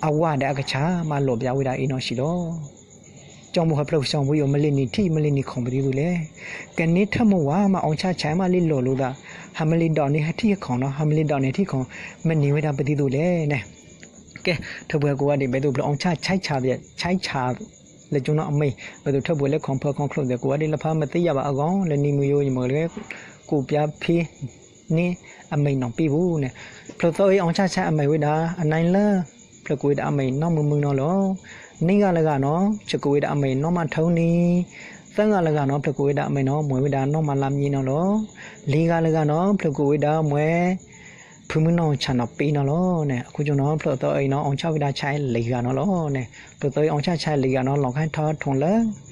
အဝၤဒီးအကဆၣ်မးလိာ်ပျၢ်ဝဲဒၣ်အံၤနီၤစံးလီၤ. ကၠီမူဟၢဖျၢၣ်ကဆၣ်ဖိယိာ် မ့ၢ်လံန့ၢ်ထံၣ် မ့ၢ်လံန့ၢ်ခီၣ်ပသံသိးလဲၣ်. ကန့ၢ်ထၢၣ်မဝၤမးအီၣ်ဆၣ်ဆါမးလံလိာ်လိာ်သး ဟးမ့ၢ်လံဒီးန့ၢ်ဟထံၣ်ဟခီၣ်နီၤ ဟးမ့ၢ်လံဒီးန့ၢ်ထံၣ်ခီၣ် မ့ၢ်န့ၢ်ဝဲဒၣ်ပသံသိးလဲၣ်န့ၣ် ကဲ ထၢၣ်ပှဲၤကိးဂၤဒဲး ဘဲသိးဖျၢၣ်အီၣ်ဆၣ်ဆါဆါ ဆါဆါ လၢကၠိနီၤအမဲာ် ဘဲသိးထၢၣ်ပှဲၤလၢခီၣ်ဖၢခီၣ်ချိၣ်သဲးကိးဂၤဒဲးလၢဖးမ့ၢ်သ့ၣ်ညါဘၣ်အဂီၢ် လၢနံၤမုၢ်ယိယမ့ၢ်လၢ ကိးပျၢ်ဖဲ န့ၣ် အမဲာ်နီၢ်ပံၣ်ပူၤန့ၣ် ဖျၢၣ်သၢအံၤအီၣ်ဆၣ်ဆါအမဲာ်ဝဲဒၣ် အနံၤလၢ ဖျၢၣ်ကိးဝဲဒၣ်အမဲာ်နီၢ်မုာ်မုာ်နီၤလီၤ. နံၣ်ဂၤလၢဂၤနီၤ ဖျၢၣ်ကိးဝဲဒၣ်အမဲာ်နီၢ်မၤထၢနံၤ သၢဂၤလၢဂၤနီၤ ဖျၢၣ်ကိးဝဲဒၣ်အမဲာ်နီၤ မွဲဝဲဒၣ်နီၢ်မၤလါမံၤနီၤလီၤ. လံၤဂၤလၢဂၤနီၤ ဖျၢၣ်ကိးဝဲဒၣ်မွဲ ဖုမုၢ်နီၢ်ဆၣ်နီၤပံနီၤလီၤန့ၣ် အခိၣ်ကၠိနီၤ ဖျၢၣ်သၢအံၤနီၤ အီၣ်ဆၣ်ဝဲဒၣ်ဆါလံၤဂၤနီၤလီၤန့ၣ် ဖျၢၣ်သၢအံၤအီၣ်ဆၣ်ဆါလံၤဂၤနီၤ လီၤခါထီၣ်ထိၣ်လၢ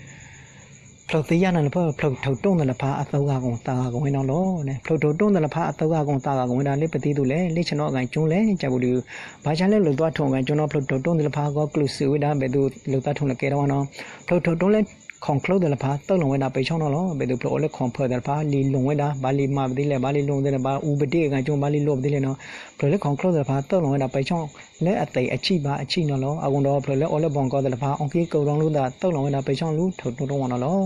ဖျၢၣ်သ့ၣ်ညါနီၤလၢဖၢ ဖျၢၣ်ထိၣ်တိၢ်သ့ၣ်လၢဖးအသၢဂၤကအိၣ်သးဂၤကဝဲနီၤလီၤန့ၣ် ဖျၢၣ်ထိၣ်တိၢ်သ့ၣ်လၢဖးအသၢဂၤကအိၣ်သးဂၤကဝဲဒၣ်လၢပသံသိးလဲၣ် လၢဆ့ၣ်နီၤအဂၤကၠိလဲၣ် ကၠဲဘူးဒုး ဘၣ်ဆၣ်လၢလိာ်သွါထိၣ်အဂၤကၠိနီၤ ဖျၢၣ်ထိၣ်တိၢ်သ့ၣ်လၢဖးဂီၢ်ကျုးစၢးဝဲဒၣ် ဘဲသိးလိာ်သွါထိၣ်လၢကဲထီၣ်ဝဲနီၤ ဖျၢၣ်ထိၣ်တိၢ်လၢ ခီၣ်ချိၣ်သ့ၣ်လၢဖး သၢလီၤဝဲဒၣ်ပှဲၤဆီၣ်နီၤလီၤ. ဘဲသိးဖျၢၣ်အိၣ်လၢခီၣ်ဖၢၣ်သ့ၣ်တဖၣ် လံာ်လိၣ်ဝဲဒၣ် ဘၣ်လံာ်မၤပသ့လဲၣ် ဘၣ်လံာ်လိၣ်ပသ့လဲၣ် ဘၣ်အူပဒ့ၣ်အဂၤကၠိ ဘၣ်လံာ်လိၣ်ပသ့လဲၣ်နီၤ ဖျၢၣ်လၢခီၣ်ချိၣ်သ့ၣ်တဖၣ် သၢလီၤဝဲဒၣ်ပှဲၤဆီၣ် လၢအသဲးအဆံၣ်ဘၣ်အဆံၣ်နီၤလီၤ. အဃိဒီးဖျၢၣ်လၢအိၣ်လၢဘီကီၢ်သ့ၣ်တဖၣ် အီၣ်က့ၤကရီလိာ်သး သၢလီၤဝဲဒၣ်ပှဲၤဆီၣ်လၢထိၣ်တိၢ်တိၢ်ဝဲနီၤလီၤ.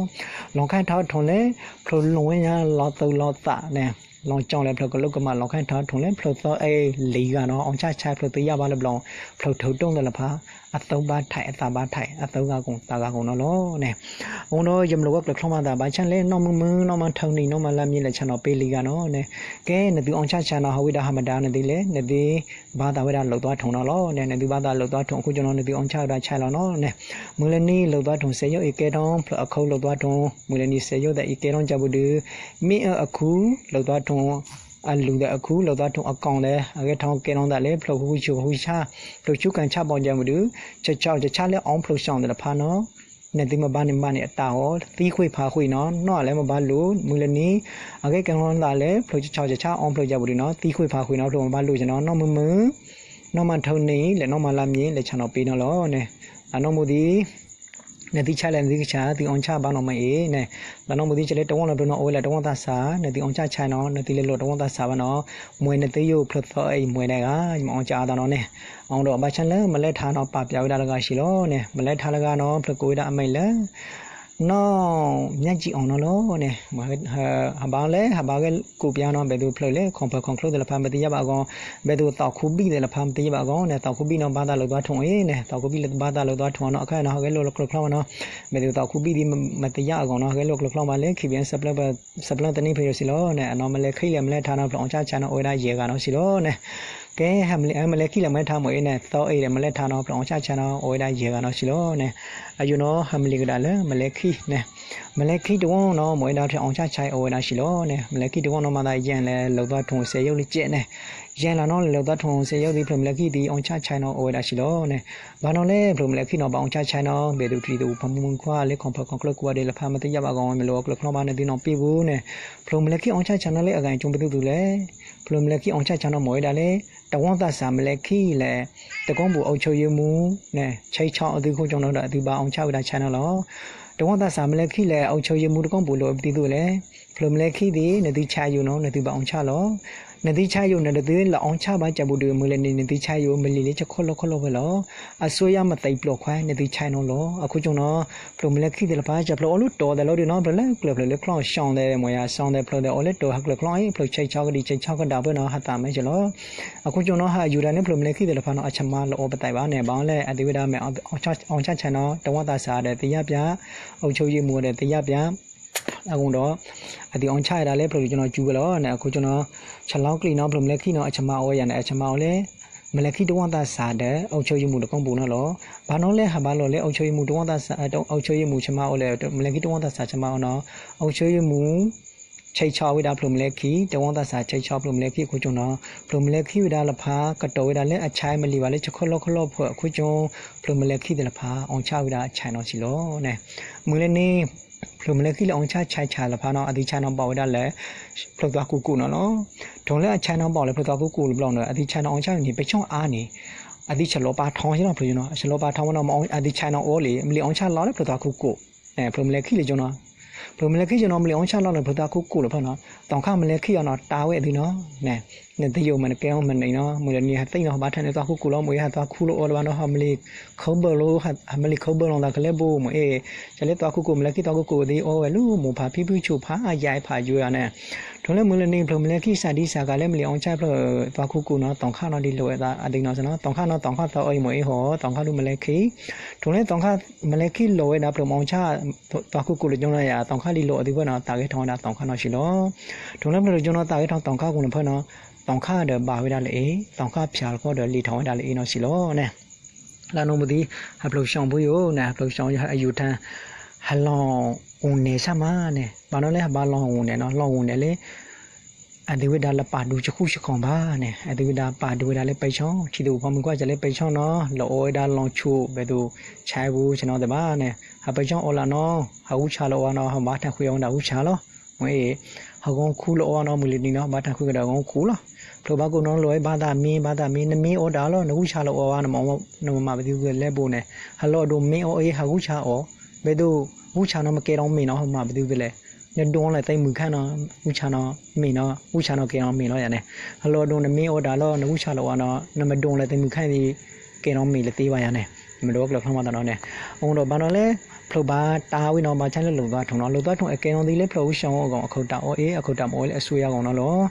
လီၤခါထီၣ်ထိၣ်လဲၣ် ဖျၢၣ်လိၣ်ဝဲညါလီၤသုးလီၤသးန့ၣ် လီၤကၠီၣ်လၢဖျၢၣ်ကလိကမၣ်လီၤခါထီၣ် ထိၣ်လၢဖျၢၣ်သီအံၤလံၤဂၤနီၤ အီၣ်ဆၣ်ဆါဖျၢၣ်သ့ယၢ်ဘၣ်လၢဘျီ ဖျၢၣ်ထိၣ်တိၣ်သ့ၣ်လၢဖါ အသီဘၣ်ထဲးအသးဘၣ်ထဲး အသီဂၤကိၣ်သးဂၤကိၣ်နီၤလီၤန့ၣ်. အဃိဒီး ယမ့ၢ်လၢဝဲကျၢၤချီမၤသးဘၣ်ဆၣ်လဲၣ် နီၢ်မုၢ်မုၢ် နီၢ်မၤထၢနံၤ နီၢ်မၤလါမံၤ လဲၤဆါနီၤပ့လံၤဂၤနီၤန့ၣ်. ကဲ နသုအီၣ်ဆၣ်ဆါနီၤ ဟးဝံဒၣ်ဟးမဒါနသုလဲၣ် နသု ဘါသးဝဲဒၣ်လိာ်သွါထိၣ်နီၤလီၤန့ၣ် နသုဘါသးလိာ်သွါထိၣ်အခိၣ်ကၠီနီၤ နသုအီၣ်ဆၣ်ဝဲဒၣ်ဆါလီၤနီၤန့ၣ်. မုၢ်လၢနံၤလိာ်သွါထိၣ်စဲးယိၣ်အံၤကဲထီၣ် ဖျၢၣ်အခိၣ်လိာ်သွါထိၣ် မုၢ်လၢနံၤစဲးယိၣ်သးအံၤကဲထီၣ်ကၠီပူၤဒုး မ့ၣ်အၢအခိၣ် လိာ်သွါထိၣ် အလူၤသးအခိၣ် လိာ်သွါထိၣ်အကီၢ်သး အဂဲၤထီၣ်ကဲထီၣ်သးလၢ ဖျၢၣ်ဃူဃူဆူဃူဆါ ဖျၢၣ်ဆူကၣ်ဆၣ်ဘီၣ်ကၠီပူၤဒုး ဆၢဆၢဆၢဆၣ်လၢအီဖျိးစီၣ်သ့ၣ်တဖၣ်နီၤ နသုမ့ၢ်ဘါန့ၣ်ဘါန့ၣ်အတၢ်အီၤ သံဃုာ်ဖးဃုာ်နီၤ နီၢ်အလဲၣ်မ့ၢ်ဘၣ်လိာ် မုၢ်လၢနံၤ အဂဲၤကဲထီၣ်သးလၢ ဖျၢၣ်ဆၢဆၢဆၢဆၣ်အီဖျိးကၠီပူၤဒုးနီၤ သံဃုာ်ဖးဃုာ်နီၤ ဖျၢၣ်မ့ၢ်ဘၣ်လိာ်ကၠီနီၤ နီၢ်မုၢ်မုၢ် နီၢ်မၤထၢနံၤ လဲၣ်နီၢ်မၤလါမံၤ လဲၤဆါနီၤပ့နီၤလီၤန့ၣ်. အနီၢ်မူသံ နသုဆါလဲၣ်နသုကဆါ သုအီၣ်ဆၣ်ဘၣ်နီၤမ့ၢ်အံၤန့ၣ်. လၢနီၢ်မူသံ ကလဲၤတဝီၢ်လီၤဒိနီၤ အိၣ်ဝဲလၢတဝီၢ်သးစး နသုအီၣ်ဆၣ်ဆါနီၤ နသုလဲၤလိာ်တဝီၢ်သးစးဘၣ်နီၤ မ့ၢ်နသုယိၣ်ဖျၢၣ်သီအံၤမ့ၢ်ဒဲးဂၤ ယမ့ၢ်အီၣ်ဆၣ်အါသးနီၤန့ၣ်. အဃိဒီးဘၣ်ဆၣ်လၢမလဲၣ်ထါနီၤ ပာ်ပျးဝဲဒၣ်လၢဂၤစံးလီၤန့ၣ် မလဲၣ်ထါလၢဂၤနီၤ ဖျၢၣ်ကိးဝဲဒၣ်အမဲာ်လၢ နီၢ်ညၣ်ကံအီၤနီၤလီၤန့ၣ်. ဟဘါလဲၣ် ဟဘါဂဲၤကူးပျါနီၤ ဘဲသိးဖျၢၣ်လဲၣ် ခီၣ်ဖၢၣ်ခီၣ်ချၢသ့ၣ်တဖၣ် မ့ၢ်တယၢ်ဘၣ်အဂီၢ် ဘဲသိးသီခူဘံၣ်သ့ၣ်တဖၣ် မ့ၢ်တယၢ်ဘၣ်အဂီၢ်န့ၣ် သီခူဘံၣ်နီၤ ဘါသးလိာ်သွါထိၣ်အံၤန့ၣ် သီခူဘံၣ်လၢဘါသးလိာ်သွါထိၣ်နီၤ အခါနီၤ ဟဲဂဲၤလိာ်ကျိၤချီမးနီၤ ဘဲသိးသီခူဘံၣ်သ့ၣ် မ့ၢ်တယၢ်အဂီၢ်နီၤ ဟဲဂဲၤလိာ်ကျိၤချီမးလၢ ခံဘံၣ် စပျၢၣ်သနံၣ်ဖဲယိၤစံးလီၤန့ၣ် အနီၤမလဲၤခံလဲၣ်မလဲၣ်ထါနီၤ ဖျၢၣ်အီၣ်ဆၣ်ဆါနီၤ အိၣ်ဝဲဒၣ်ယဲၢ်ဂၤနီၤစံးလီၤန့ၣ်. ကဲ ဟဲမလဲၤခံလဲၣ်မလဲၣ်ထါမ့ၢ်အံၤန့ၣ် သီအံၤဒီးမလဲၣ်ထါနီၤ ဖျၢၣ်အီၣ်ဆၣ်ဆါနီၤ အိၣ်ဝဲဒၣ်ယဲၢ်ဂၤနီၤစံးလီၤန့ၣ်. အယိာ်နီၤ ဟဲမလံၤကဒါလၢမလဲၤခံန့ၣ် မလဲၤခံတဝီၢ်နီၤ မ့ၢ်ဝဲဒၣ်ဖျၢၣ်အီၣ်ဆၣ်ဆါအံၤအိၣ်ဝဲဒၣ်စံးလီၤန့ၣ် မလဲၤခံတဝီၢ်နီၤ မၤသးယဲၢ်လဲၣ် လိာ်သွါထိၣ်စဲးယိၣ်လၢကဲးန့ၣ် ယဲၢ်လီၤနီၤ လိာ်သွါထိၣ်စဲးယိၣ်သ့ၣ် ဖျၢၣ်မလဲၤခံသ့ၣ်အီၣ်ဆၣ်ဆါနီၤ အိၣ်ဝဲဒၣ်စံးလီၤန့ၣ်. ဘၣ်နီၤလဲၣ် ဖျၢၣ်မလဲၤခံနီၤ ဘၣ်အီၣ်ဆၣ်ဆါနီၤ ဘဲသိးတံၤသကိးဖိမုၣ်ခွါလၢ ခီၣ်ဖၢၣ်ခီၣ်ချၢကိးဂၤဒဲးလၢဖါ မ့ၢ်တယၢ်ဘၣ်အဂီၢ် မ့ၢ်လိာ်အီၤကျိၤချီမးန့ၣ် သုနီၤပ့ပူၤန့ၣ် ဖျၢၣ်မလဲၤခံအီၣ်ဆၣ်ဆါနီၤလၢအဂၤအံၤကၠိပသူသူလဲၣ်. ဖျၢၣ်မလဲၤခံအီၣ်ဆၣ်ဆါနီၤ မ့ၢ်ဝဲဒၣ်လၢ တဝီၢ်သးစးမလဲၤခံလဲၣ် တကီၢ်ပူၤအုပ်ချုပ်ရေးမှူးန့ၣ် ဆဲးဆီၣ်အသုခိၣ်ကၠီနီၤဒီး အသုဘၣ်အီၣ်ဆၣ်ဝဲဒၣ်ဆါနီၤလီၤ. တဝီၢ်သးစးမလဲၤခံလဲၣ် အုပ်ချုပ်ရေးမှူးတကီၢ်ပူၤလိာ်အပတံၤသူလဲၣ်. ဖျၢၣ်မလဲၤခံသ့ၣ် နသုဆါယိာ်နီၤ နသုဘၣ်အီၣ်ဆၣ်လီၤ. နသုဆါယိာ်န့ၣ် နသုလၢအီၣ်ဆၣ်ဘၣ်ကၠီပူၤဒုး မုၢ်လၢနံၤ နသုဆါယိာ် မလံၤလၢဆၢခီၣ်လီၢ်ခီၣ်လီၢ်ဖဲလီၤ. အစိုးရမသိပ်လို့ခွဲ နသုဆါနီၤလီၤ. အခိၣ်ကၠီနီၤ ဖျၢၣ်မလဲၤခံသ့ၣ်တဖၣ် ကၠီဖျၢၣ်အိၣ်လၢတီၤသဲးလီၤဒုးနီၤ ဖျၢၣ်လၢကျၢၤဖျၢၣ်လၢချီၣ် စီၤသဲးမ့ၢ်ယါ စီၤသဲးဖျၢၣ်သဲး အိၣ်လၢတီၤဟးကျၢၤချီၣ်အံၤ ဖျၢၣ်ဆဲးဆီၣ်ကဒံး ဆဲးဆီၣ်ကဒါဖဲနီၤ ဟးသးမ့ၢ်ကၠီလီၤ. အခိၣ်ကၠီနီၤ ဟးယူၤဒၣ်န့ၣ် ဖျၢၣ်မလဲၤခံသ့ၣ်တဖၣ်နီၤ အဆမါလီၤအီၤပသးဘၣ်န့ၣ် ဘၣ်လၢအသုဝဲဒၣ်မ့ၢ်အီၣ်ဆၣ်ဆါနီၤ တဝီၢ်သးစးဒီးသ့ၣ်ယၢ်ပၠး အုပ်ချုပ်ရေးမှူးဒီးသ့ၣ်ယၢ်ပၠး အဃိဒီး အသုအီၣ်ဆၣ်ဝဲဒၣ်လၢဖျၢၣ်ကၠီနီၤကၠူဝဲလီၤန့ၣ် အခိၣ်ကၠီနီၤ ဆလီကျံၤနီၤ ဖျၢၣ်မလဲၤခံနီၤ အဆမါအီၣ်ဝဲယၤန့ၣ် အဆမါအီၣ်လၢ မလဲၤခံတဝီၢ်သးစးဒီး အုပ်ချုပ်ရေးမှူးတကီၢ်ပူၤနီၤလီၤ. ဘၣ်နီၤလဲၣ် ဟးဘၣ်လီၤလၢ အုပ်ချုပ်ရေးမှူး တဝီၢ်သးစး အုပ်ချုပ်ရေးမှူး ဆမါအီၣ်လၢ မလဲၤခံတဝီၢ်သးစးဆမါအီၣ်နီၤ အုပ်ချုပ်ရေးမှူး ဆဲးဆီၣ်ဝဲဒၣ်ဖျၢၣ်မလဲၤခံ တဝီၢ်သးစး ဆဲးဆီၣ်ဖျၢၣ်မလဲၤခံအခိၣ်ကၠီနီၤ ဖျၢၣ်မလဲၤခံဝဲဒၣ်လၢဖါ ကတီၤဝဲဒၣ်လၢအဆါမလံၤဘၣ်လၢဆၢခီၣ်လီၢ်ခီၣ်လီၢ်ဖဲအခိၣ်ကၠီ ဖျၢၣ်မလဲၤခံသ့ၣ်တဖၣ် အီၣ်ဆၣ်ဝဲဒၣ်ဆါနီၤစံးလီၤန့ၣ်. မုၢ်လၢနံၤ ဖျၢၣ်မလဲၤခံလၢအီၣ်ဆၣ်ဆါဆါသ့ၣ်တဖၣ်နီၤ အသုဆါနီၤဘၣ်ဝဲဒၣ်လၢ ဖျၢၣ်သွါခိၣ်ကိၣ်နီၤလီၤ. ထီၣ်လၢအဆါနီၤဘၣ်လၢဖျၢၣ်သွါခိၣ်ကိၣ်တဘျီန့ၣ် အသုဆါနီၤအီၣ်ဆၣ်န့ၣ် ပဆီၣ်အါန့ၣ် အသုဆလီၤပာ်ထီၣ်လီၤဖျၢၣ်ကၠီနီၤ ဆလီၤပာ်ထီၣ်ဝဲနီၤ အသုဆါနီၤအီၣ်လံ မလံၤအီၣ်ဆၣ်လီၤလၢဖျၢၣ်သွါခိၣ်ကိၣ် ဖျၢၣ်မလဲၤခံလၢကၠီနီၤ ဖျၢၣ်မလဲၤခံကၠီနီၤ မလံၤအီၣ်ဆၣ်လီၤလၢဖျၢၣ်သွါခိၣ်ကိၣ်လၢဖဲနီၤ သီခါမလဲၤခံအီၤနီၤ တၢ်ဝဲအသုနီၤ နတယိာ်မ့ၢ်နကဲအီၤမနုၤနီၤ မုၢ်တနံၤဟးသ့ၣ်နီၤ ဘၣ်ထါန့ၣ်သွါခိၣ်ကိၣ်လီၤ မ့ၢ်ဟးသွါခူလီၤအီၤလၢၤဘၣ်နီၤ ဟးမလံၤခီဘၢၣ်လီၤ ဟးမလံၤခီဘၢၣ်လီၤသးကလဲၤဘိမ့ၢ်အ့ၣ် ကလဲၤသွါခိၣ်ကိၣ် မလဲၤခံသွါခိၣ်ကိၣ်သ့ၣ်အီၣ်ဝဲလၢမိၢ်ဖးဖံဖုဆိၣ်ဖးအယါဖးယွဲအီၤန့ၣ် ထီၣ်လၢမုၢ်လၢနံၤဖျၢၣ်မလဲၤခံစးဒံစးကးလၢမလံၤအီၣ်ဆၣ်ဖျၢၣ်သွါခိၣ်ကိၣ်နီၤ သီခါနီၤဒ်လိာ်ဝဲသးအသုနီၤ သီခါနီၤ သီခါသီအီၤအံၤမ့ၢ်အ့ၣ်ဟီ သီခါဒုးမလဲၤခံ ထီၣ်လၢသီခါမလဲၤခံလီၤဝဲဒၣ်ဖျၢၣ်မအီၣ်ဆၣ် သွါခိၣ်ကိၣ်လၢကၠီနီၤယါ သီခါဒ်လိာ်အသုဖဲနီၤ သးဂဲၤထီၣ်ဝဲဒၣ်သီခါနီၤစံးလီၤ ထီၣ်လၢဖျၢၣ်ကၠီနီၤသးဂဲၤထီၣ်သီခါကိၣ်န့ၣ်ဖဲနီၤ သီခါဒီးဘၣ်ဝဲဒၣ်လၢအ့ၣ် သီခါဖၠးလီၤကီၢ်ဒီးလံာ်ထီၣ်ဝဲဒၣ်လၢအ့ၣ်နီၤစံးလီၤန့ၣ် လၢနီၢ်မူသံ ဟးဖျိးကၠီဖိယိာ်န့ၣ် ဟးဖျိးကၠီအယူၤထါ ဟးလီၤအိၣ်နဲၣ်ဆၣ်မးန့ၣ် ဘၣ်နီၤလၢဟးဘၣ်လီၤအိၣ်နဲၣ်နီၤ လီၤအိၣ်နဲၣ်လၢ အသုဝဲဒၣ်လၢပာ်ဒူဆဃူဆဃီၤဘၣ်န့ၣ် အသုဝဲဒၣ်ပာ်ဒူဝဲဒၣ်လၢပဲဆီ ထံသဝီဖိမုၣ်ကွၢ်စၢၤလၢပဲဆီနီၤ လီၤအိၣ်ဝဲဒၣ်လီၤဆူၣ် ဘဲသိး ဆဲးပူၤ ဆနီၤသ့ၣ်ဘၣ်န့ၣ် ဟးပဲဆီအီၣ်လၢနီၤ ဟးဂူၢ်ဆါလီၤဝဲနီၤ ဟးဘၣ်ထၣ်ဃုအီၣ်ဝဲဒၣ်ဂူၢ်ဆါလီၤ မ့ၢ်အ့ၣ် ဟးဂီၤခူလီၤအီၣ်နီၤ မုၢ်လံၤနံၤနီၤ ဘၣ်ထၣ်ဃုကဒီးဂီၤခူလီၤ ဖျိဘၣ်ကိၣ်နီၤ လီၤဝဲဘၣ်သးမ့ၢ် ဘၣ်သးမ့ၢ် နမ့ၢ်အီၣ်ဒၣ်လီၤ နဂူၢ်ဆါလီၤအီၣ်ဝဲ နမၤပသုးကလဲၤဘိန့ၣ် ဟးလီၤအဒိၣ်မ့ၢ်အီၣ်အ့ၣ် ဟးဂူၢ်ဆါအီၣ် ဘဲသိး ဂူၢ်ဆါနီၤမ့ၢ်ကဲထီၣ်မ့ၢ်နီၤ မၤပသုးကလဲၤ နဒိလီၤသ့ၣ်မုၢ်ခါနီၤ ဂူၢ်ဆါနီၤမ့ၢ်နီၤ ဂူၢ်ဆါနီၤကဲထီၣ်မ့ၢ်လီၤယါန့ၣ် ဟးလီၤအဒိၣ်နမ့ၢ်အီၣ်ဒၣ်လီၤ နဂူၢ်ဆါလီၤအီၣ်နီၤ နမ့ၢ်ဒိလီၤသ့ၣ်မုၢ်ခါန့ၣ် ကဲထီၣ်မ့ၢ်လၢသ့ဘၣ်ယါန့ၣ် မ့ၢ်ဒၣ်ဝဲကျိာ်ချီမၤသးနီၤန့ၣ်, အဃိဒီးဘၣ်နီၤလၢ ဖျိးဘၣ်တၢ်ဝံၤနီၤ ဘၣ်ဆၣ်လၢလိာ်သးထိၣ်နီၤ, လိာ်သးထိၣ်အကဲထီၣ်သ့လၢဖျိးအူစီၣ်အဂီၢ် အခိၣ်တၢ်အိၣ်အ့ၣ် အခိၣ်တၢ်မ့ၢ်အိၣ်လၢအစိယၤအဂီၢ်နီၤလီၤ.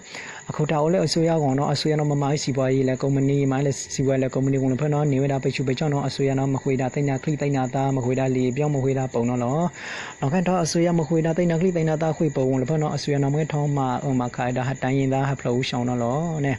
အခိၣ်တၢ်အိၣ်လၢအစိယၤအဂီၢ်နီၤ အစိယၤနီၤ မမၤအံၤစံးပှၤအံၤလဲၤကုမ္ပဏီ မၤလၢစံးပှၤလဲၤကုမ္ပဏီ ကလၢဖဲနီၤ န့ၢ်ဝဲဒၣ်ပစုပယ်စီနီၤ အစိယၤနီၤ မ့ၢ်ဃုာ်ဒၣ်သ့ၣ်ညါချံသ့ၣ်ညါသး မ့ၢ်ဃုာ်ဒၣ်လံာ်အဘျီ မ့ၢ်ဃုာ်ဒၣ်ပိာ်နီၤလီၤ. လီၤခါထီၣ် အစိယၤမ့ၢ်ဃုာ်ဝဲဒၣ်သ့ၣ်ညါချံသ့ၣ်ညါသး ဃုာ်ပိာ်ဝံၤလၢဖဲနီၤ အစိယၤနီၤ မ့ၢ်ထီၣ်မၤအၢမၤခးဝဲဒၣ် ဟးတၢ်ယံၤသး ဟးဖျိးအူစီၣ်နီၤလီၤန့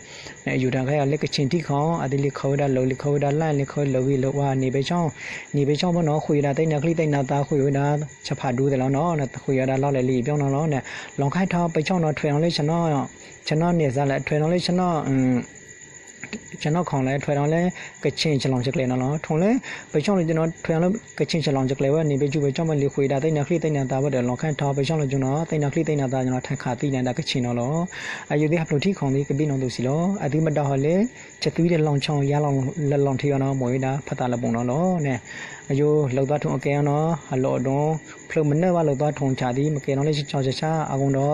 ၣ်. ယူၤတၢ်ခဲအံၤလၢကဆ့ၣ်ထံခီ အသ့လံာ်ခီဝဲဒၣ်လၢာ် လံာ်ခီဝဲဒၣ်လၢ် လံာ်ခီလၢာ်ဂ့ၤလၢာ်ဝါ န့ၢ်ပၢၢ်ဆီ န့ၢ်ပၢၢ်ဆီဖဲနီၤ ဃုာ်ဝဲဒၣ်သ့ၣ်ညါချံသ့ၣ်ညါသး ဃုာ်ဝဲဒၣ် ဆၣ်ဖးဒူသ့ၣ်လီၤနီၤ ဃုာ်ဝဲဒၣ်လီၤလၢာ်လံာ်အဘျီနီၤလီၤန့ၣ်. လီၤခါထီၣ် ပၢၢ်ဆီနီၤ ထွဲနီၤလၢ ဆနီၣ်န့ၣ်သးလဲၣ် ထွဲနီၤလၢ ဆနီၣ်ခီလဲၣ် ထွဲနီၤလၢ ကဆ့ၣ်ဆလီၣ်ဆကျဲၤနီၤလီၤ. ထိၣ်လၢ ပၢၢ်ဆီလီၤနီၤ ထွဲနီၤလၢ ကဆ့ၣ်ဆလီၣ်ဆကျဲၤဝဲ န့ၢ်ပၢၢ်ဆီဖဲနီၤ လံာ်ဃုာ်ဝဲဒၣ်သ့ၣ်ညါချံသ့ၣ်ညါသးဝဲဒီး လီၤခါထီၣ် ပၢၢ်ဆီလီၤနီၤ သ့ၣ်ညါချံသ့ၣ်ညါသးနီၤ ထၢခးသံန့ၣ်ဒၣ်ကဆ့ၣ်နီၤလီၤ. အယုၢ်သ့ၣ်ဟးဖျိးထံခီသ့ၣ် ကဘ့ၣ်နီၣ်သိးစံးလီၤ. အသုမ့ၢ်ဒၣ်ဟီၣ်လၢ ဆသွံတလီၤဆီ ယါလီၤလၢလီၤထံအီၤနီၤ မ့ၢ်ဝဲဒၣ်ဖသးလၢပူၤနီၤလီၤန့ၣ်. အယိၢ်လိာ်သးထိၣ်အကဲနီၤ အလီၢ်အဒိ ဖျိးမနုၤဘၣ်လိာ်သးထိၣ်ဆၣ်သံ မ့ၢ်ကဲနီၤလၢဆၣ်ဆၣ်ဆၣ်ဆၣ် အဃိဒီး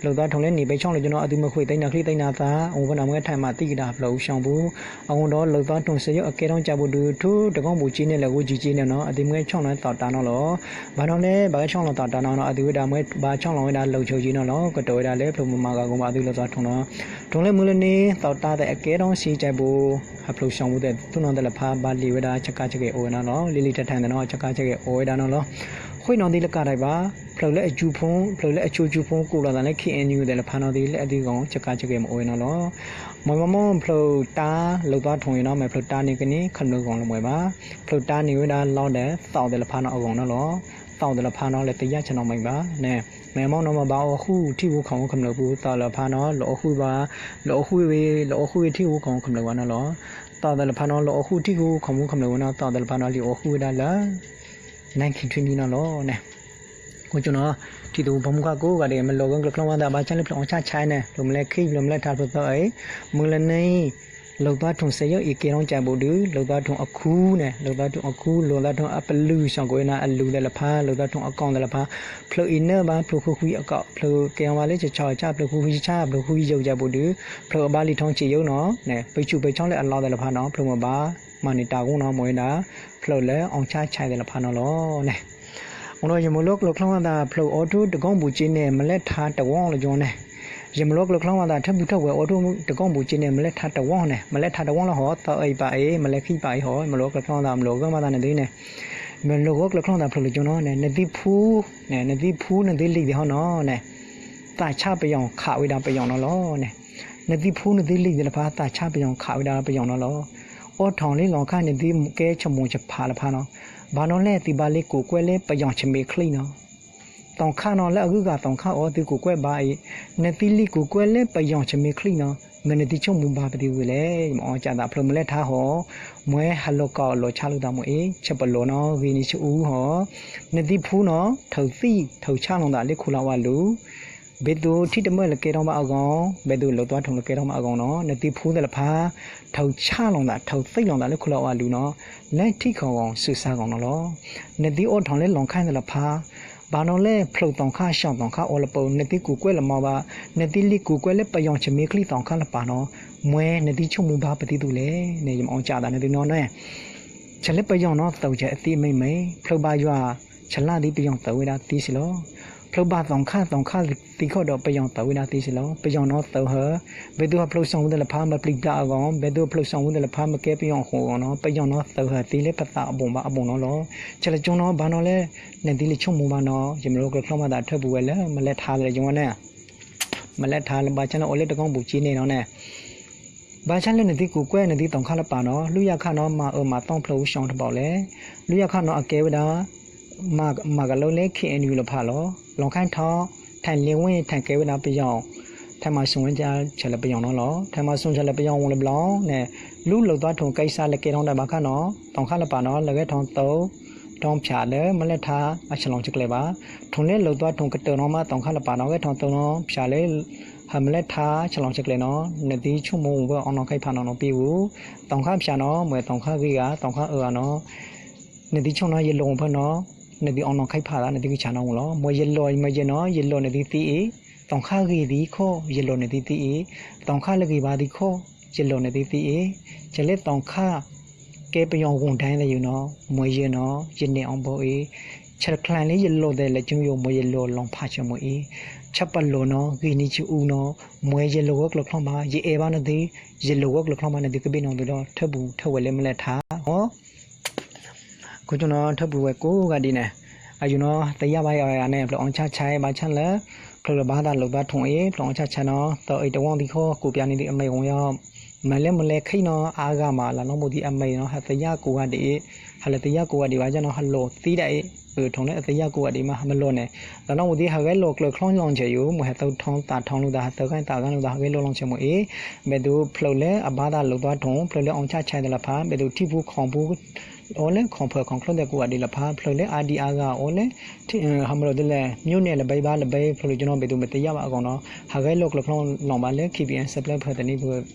လိာ်သးထိၣ်လၢန့ၢ်ပၢၢ်ဆီလီၤနီၤ အသုမ့ၢ်ဃုာ်သ့ၣ်ညါချံသ့ၣ်ညါသး အဃိဖဲနီၤ မ့ၢ်ထံၣ်မၤသံကဒါဖျိးအူစီၣ်ပူၤ အဃိဒီး လိာ်သးထိၣ်စ့ယိၣ်အကဲထီၣ်ကၢ်ပူၤဒုး ထူတကီၢ်ပူၤက့န့ၣ် လဲၤဂိၢ်ကံက့န့ၣ်နီၤ အသုမ့ၢ်ဆီၣ်နီၤသီၣ်တၢ်နီၤလီၤ. ဘၣ်နီၤလဲၣ် ဘၣ်ကဲဆီၣ်နီၤသီၣ်တၢ်နီၤနီၤ အသုဝဲဒၣ်မ့ၢ်ဘၣ်ဆီၣ်လီၤဝဲဒၣ်လၢာ်ဆိက့နီၤလီၤ ကတၢၢ်ဝဲဒၣ်လၢဖျိးမုၢ်မၤဂၤဂီၢ်ဘၣ်အသုလိာ်သးထိၣ်နီၤ ထိၣ်လၢမုၢ်လၢန့ၣ် သီၣ်တၢ်သ့ၣ်အကဲထီၣ်စ့ကၢ်ပူၤ ဟးဖျိးစီၣ်ပူၤသ့ၣ် သူၣ်နီၤသ့ၣ်တဖၣ် ဘၣ်လံာ်ဝဲဒၣ်ဆကါဆကဲးအိၣ်ဝဲနီၤလီၤ လံာ်လံာ်ထးထးသ့ၣ်နီၤ ဆကါဆကဲးအိၣ်ဝဲဒၣ်နီၤလီၤ. ဃ့နီၤသ့ၣ်လၢကါဒံးဘၣ် ဖျိးလၢအကၠိဖိ ဖျိးလၢအကၠိကၠိဖိ ကိးလိာ်သးလၢ ခ့ၣ်အဲၣ်ယူၣ်သ့ၣ်တဖၣ်နီၤသ့ၣ် လၢအသုဂီၢ် ဆကါဆကဲးမ့ၢ်အိၣ်ဝဲနီၤလီၤ. မ့ၢ်မ့ၢ်မ့ၢ်ဖျိးတၢ်လိာ်သးထိၣ်အံၤနီၤ မ့ၢ်ဖျိးတၢ်န့ၣ်ကန့ၣ် ခမျၢၢ်ဂီၢ်လၢမ့ၢ်ဘၣ် ဖျိးတၢ်န့ၣ်ဝဲဒၣ်လီၤဒီး သီၣ်သ့ၣ်တဖၣ်နီၤအဂီၢ်နီၤလီၤ. သီၣ်သ့ၣ်တဖၣ်နီၤလၢတယၢ်ဆနီၤမ့ၢ်ဘၣ်န့ၣ် မ့ၢ်မ့ၢ်နီၤမ့ၢ်ဘၣ်အိၣ်ဃုာ်ထံၣ်ဃုာ်ခီၣ်မူခမျၢၢ်ပူၤ သီၣ်သ့ၣ်တဖၣ်နီၤ လီၤအိၣ်ဃုာ်ဘၣ် လီၤအိၣ်ဃုာ်ဝဲ လီၤအိၣ်ဃုာ်ဝဲထံၣ်ဃုာ်ခီၣ်မူခမျၢၢ်ဘၣ်နီၤလီၤ. သီၣ်သ့ၣ်တဖၣ်နီၤ လီၤအိၣ်ဃုာ်ထံၣ်ဃုာ်ခီၣ်မူခမျၢၢ်ဝဲနီၤ သီၣ်သ့ၣ်တဖၣ်နီၤ လံာ်အိၣ်ဃုာ်ဝဲဒၣ်လၢ နၢ်ခံထွံနံၤနီၤလီၤန့ၣ်. အိၣ်ကၠိနီၤ ထံၣ်သူဖိမုၣ်ခွါကိးဂၤဒဲး မ့ၢ်လိာ်ကွဲကျိာ်ချီမၤသး ဘၣ်ဆၣ်လၢဖျိးအီၣ်ဆၣ်ဆဲးန့ၣ် ဖျိးမလဲၤခံ ဖျိးမလဲၤထါ ဖျိးသီအံၤ မုၢ်လၢန့ၣ် လိာ်သးထိၣ်စ့ယိၣ်အံၤကဲထီၣ်ကၢ်ပူၤဒုး လိာ်သးထိၣ်အခူန့ၣ် လိာ်သးထိၣ်အခူ လိာ်သးထိၣ်အပလုၢ် စီၤကိးဝဲဒၣ်အလုၢ်သ့ၣ်တဖၣ် လိာ်သးထိၣ်အကီၢ်သ့ၣ်တဖၣ် ဖျိးအံၤန့ၣ်ဘၣ် ဖျိးဃုဃုအကီၢ် ဖျိးကဲထီၣ်ဘၣ်လၢဆၣ်ဆၣ်ဆၣ် ဖျိးဃုဃုဆၣ် ဖျိးဃုယိာ်ကၢ်ပူၤဒုး ဖျိးအဘၣ်လံာ်ထီၣ်စ့ယိၣ်နီၤန့ၣ် ပစုပၢၢ်ဆီလၢအလီၢ်သ့ၣ်တဖၣ်နီၤ ဖျိးမ့ၢ်ဘၣ် မၤန့ၢ်တၢ်ဂီၢ်နီၤ မ့ၢ်ဝဲဒၣ် ဖျိးလၢအီၣ်ဆၣ်ဆဲးသ့ၣ်တဖၣ်နီၤလီၤန့ၣ်. အဃိဒီး ယမ့ၢ်လိာ်ကျိာ်ချီမၤသး ဖျိးအိၣ်ထူတကီၢ်ပူၤက့န့ၣ် မလဲၤထါတဝီလၢယိၤန့ၣ် ယမ့ၢ်လိာ်ကျိာ်ချီမၤသး ထၢပူၤထီၣ်ဝဲအိၣ်ထူတကီၢ်ပူၤက့န့ၣ် မလဲၤထါတဝီန့ၣ် မလဲၤထါတဝီလၢဟီ သီအံၤပာ်အံၤ မလဲၤခံပာ်အံၤဟီ မ့ၢ်လိာ်ကျိာ်ချီမၤသး မ့ၢ်လိာ်ဂၢၢ်မၤသးန့ၣ်သ့န့ၣ် မ့ၢ်လိာ်ဂၢၢ်ကျိာ်ချီမၤသးဖျိးလၢယိၤနီၤန့ၣ် နသံဖူ န့ၣ် နသံဖူနသံလံာ်သ့ၣ်ဟီနီၤန့ၣ် သးဆၣ်ပယီၤခးဝဲဒၣ်ပယီၤနီၤလီၤန့ၣ် နသံဖူနသံလံာ်သ့ၣ်တဖၣ် သးဆၣ်ပယီၤခးဝဲဒၣ်ပယီၤနီၤလီၤ. အိးထီၣ်လံလီၤခါ နသံကဲဆမိၣ်ဆဖးလၢဖါနီၤ, ဘၣ်နီၤလဲၣ် သုဘၣ်လံကူးကွဲးလၢပယီၤဆမ့ၣ်ချံနီၤ, သီခါနီၤ လၢအဂုၤအဂၤသီခါအီၤ သုကူးကွဲးဘၣ်အံၤ, နသံလံကူးကွဲးလၢပယီၤဆမ့ၣ်ချံနီၤ, မ့ၢ်နသံဆိကမိၣ်ဘၣ်ပသံဝံၤလဲၣ်, ယမ့ၢ်အီၣ်ကၢ်သးဖျိးမလဲၣ်ထါဟီ, မ့ၢ်ဟးလီၤကီးလီၤဆါလိာ်သးမ့ၢ်အံၤ ဆၢပလီၤနီၤ ဂ့ၤန့ၢ်ဆူအူဟီ, နသံဖူနီၤ ထုးသံထုးဆါလိာ်သးလၢခိလၢအဝါလူၤ ဘဲသိးထံတမၢၢ်လၢကဲထီၣ်ဘၣ်အဂီၢ်, ဘဲသိးလိာ်သးထိၣ်လၢကဲထီၣ်ဘၣ်အဂီၢ်နီၤ, နသံဖူသ့ၣ်တဖၣ် ထုးဆါလိာ်သး ထုးသံလိာ်သးလၢခိလၢအဝါလူၤနီၤ, လၢထံခီဂီၤစုးစါဂီၤနီၤလီၤ. နသံအိးထီၣ်လၢလီၤခါသ့ၣ်တဖၣ်, ဘၣ်နီၤလဲၣ် ဖျိးသီခါဆှီသီခါအီၤလၢပှၤ နသံကူးကွဲးလၢမၤဘၣ်, နသံလံကူးကွဲးလၢပယီၤဆမ့ၣ်ချံသီခါလၢပှၤနီၤ, မ့ၢ်နသံဆိကမိၣ်ဘၣ်ပသံသူလဲၣ်န့ၣ် ယမ့ၢ်အီၣ်ကၢ်သးနသံနီၤန့ၣ် ဆဲးလၢပယီၤနီၤ သုးကဲအသံအမ့ၢ်မ့ၢ်, ဖျိးဘၣ်ယွၤ ဆဲးလၢသံပယီၤသုးဝဲဒၣ်သံစ့ၢ်လီၤ. ဖျိးဘၣ်သီခါသီခါသံခီၣ်ဒီးပယီၤသုးဝဲဒၣ်သံစ့ၢ်လီၤ. ပယီၤနီၤသုးဟၢ, ဘဲသိးဟးဖျိးစီၤဝူသ့ၣ်တဖၣ် မၤပျံၤပျါအဂီၢ်, ဘဲသိးဖျိးစီၤဝူသ့ၣ်တဖၣ် မ့ၢ်ကဲပယီၤအဃိအဂီၢ်နီၤ, ပယီၤနီၤသုးဟၢသံလၢပသးအဘိၣ်ဘၣ်အဘိၣ်နီၤလီၤ. ဆဲးလၢကၠိနီၤ ဘၣ်နီၤလဲၣ် နသံလံဆိကမိၣ်ဘၣ်နီၤ, ယမ့ၢ်လိာ်ကျိာ်ချီမၤသးထၢပူၤဝဲလၢ မလဲၣ်ထါလၢယိၤန့ၣ် မလဲၣ်ထါလၢဘၣ်ဆၣ်လၢအိၣ်လၢတကီၢ်ပူၤက့န့ၣ်နီၤန့ၣ် ဘၣ်ဆၣ်လၢနသံကူးကွဲးနသံသီခါလၢပှၤနီၤ, လုၢ်ယၢ်ခါနီၤ မၤအၢမၤသီဖျိးအူစီၤတဘျီလဲၣ်, လုၢ်ယၢ်ခါနီၤ အကဲဝဲဒၣ် မၤကလၢလၢ ခ့ၣ်အဲၣ်ယူၣ်လၢဖးလီၤ. လီၤခါထီၣ် ထဲးလ့ဝ့ၢ် ထဲးကဲဝဲဒၣ်ပယီၤ, ထဲးမၤစူၣ်ဝဲဒၣ်ဆဲးလၢပယီၤနီၤလီၤ. ထဲးမၤစူၣ်ဆဲးလၢပယီၤဝံၤလၢဘျီန့ၣ် လူလီၤသးထိၣ်ကဲစးလၢကဲထီၣ်ဒၣ်ဘၣ်ခါနီၤ, သီခါလၢပှၤနီၤ လၢဂဲၤထီၣ်သိ ထီၣ်ဖၠးလၢမလဲၣ်ထါအဆလီၤဆဲးကျဲးဘၣ်. ထိၣ်လၢလီၤသးထိၣ်ကတၢၢ်နီၤ မၤသီခါလၢပှၤနီၤ ဂဲၤထီၣ်သိနီၤဖၠးလၢ ဟးမလဲၣ်ထါဆလီၤဆဲးကျဲးနီၤ, နသံဆိကမိၣ်ဝဲအီနီၤခါဖးနီၤနီၤပံဝူ, သီခါဖၠးနီၤ မ့ၢ်သီခါဂ့ၤဂၤ သီခါအၢဂၤနီၤ နသံဆိကမိၣ်နီၤ ယလီၤအိၣ်ဖဲနီၤ, နသံအီနီၤခါဖးသး နသံကဆးနီၤဝံၤလီၤ. မ့ၢ်ယလီၤ မ့ၢ်ယနီၤ ယလီၤနသံသံအံၤ, သီခါဂ့ၤသံခီ ယလီၤနသံသံအံၤ, သီခါလၢဂ့ၤဘၣ်သံခီ ယလီၤနသံသံအံၤ, ဆဲးလၢသီခါ ကဲပယီၤဂုၢ်ဒဲသယုၢ်နီၤ, မွဲယဲနီၤ, ယန့ၣ်အီၤဘိအံၤ, ဆဲးတချါလၢယလိၤသဲးလဲၤကၠိယိာ် မွဲယလိၤလီၤဖးဆၢမ့ၢ်အံၤ, ဆၢပလိာ်နီၤ, ဂ့ၤနံၤဆံအူနီၤ, မွဲယလိၤဝဲကျိၤချီဘၣ်, ယအဲၣ်ဘၣ်နသု, ယလိၤဝဲကျိၤချီဘၣ် နသုကဘ့ၣ်နီၣ်သုဒီး ထၢပူၤထၢဝဲလၢမုၢ်လၢထါအီၤ ခိၣ်ကၠိနီၤ ထၢပူၤဝဲကိးဂၤဒဲးန့ၣ်, အယုၢ်နီၤ သယၣ်ဘၣ်ယၤန့ၣ် ဖျိးအီၣ်ဆၣ်ဆၣ်ဘၣ်ဆၣ်လၢ ဖျိးလၢဘၣ်သးလိာ်သးထိၣ်အံၤ ဖျိးအီၣ်ဆၣ်ဆၣ်နီၤ သီအံၤတဝီၢ်သံခိၣ် ကိးပၠးန့ၢ်ဒံးအမဲာ်ကီးယီၤ, မၤလၢမလဲၤခံနီၤ အါဂၤမး လီၤနီၢ်မူဒံးအမဲာ်နီၤ ဟးသယၣ်ကိးဂၤဒဲးအံၤ, ဟးလၢသယၣ်ကိးဂၤဒဲးဘၣ်ဆၣ်နီၤ ဟးလိာ်သံဒၣ်အံၤ, အုး ထိၣ်လၢအသယၣ်ကိးဂၤဒဲးမး ဟးမလိာ်န့ၣ်, လီၤနီၢ်မူဒံး ဟးဂဲၤလိာ်ကျိၤချီလီၤဆဲးယိာ် မ့ၢ်ဟဲသီထီသးထီလိာ်သး ဟးသၢဂၤသးဂၤလိာ်သး ဟးဂဲၤလိာ်လီၤဆဲးမ့ၢ်အံၤ, ဘဲဒိးဖျိးလၢအဘၣ်သးလိာ်သးထိၣ် ဖျိးလၢအီၣ်ဆၣ်ဆၣ်သးလၢဖး ဘဲဒိးထံၣ်ဖူခီၣ်ဖူ အိၣ်လၢခီၣ်ဖၢၣ်ခီၣ်ချၢသဲးကိးဂၤဒဲးလၢဖး ဖျိးလၢအါဒံအါဂၤအိၣ်လၢ ဟးမလိာ်ဒ်လဲၣ် မၠိၣ်နဲၣ်လၢဘဲဘၣ်လၢဘဲ ဖျိးလၢကၠိနီၤ ဘဲဒိးမ့ၢ်သယၣ်ဘၣ်အဂီၢ်နီၤ ဟးဂဲၤလိာ်ကျိၤချီလီၤဘၣ်လၢ KBN ဆဲးပျၢၢ်ဖၢသန့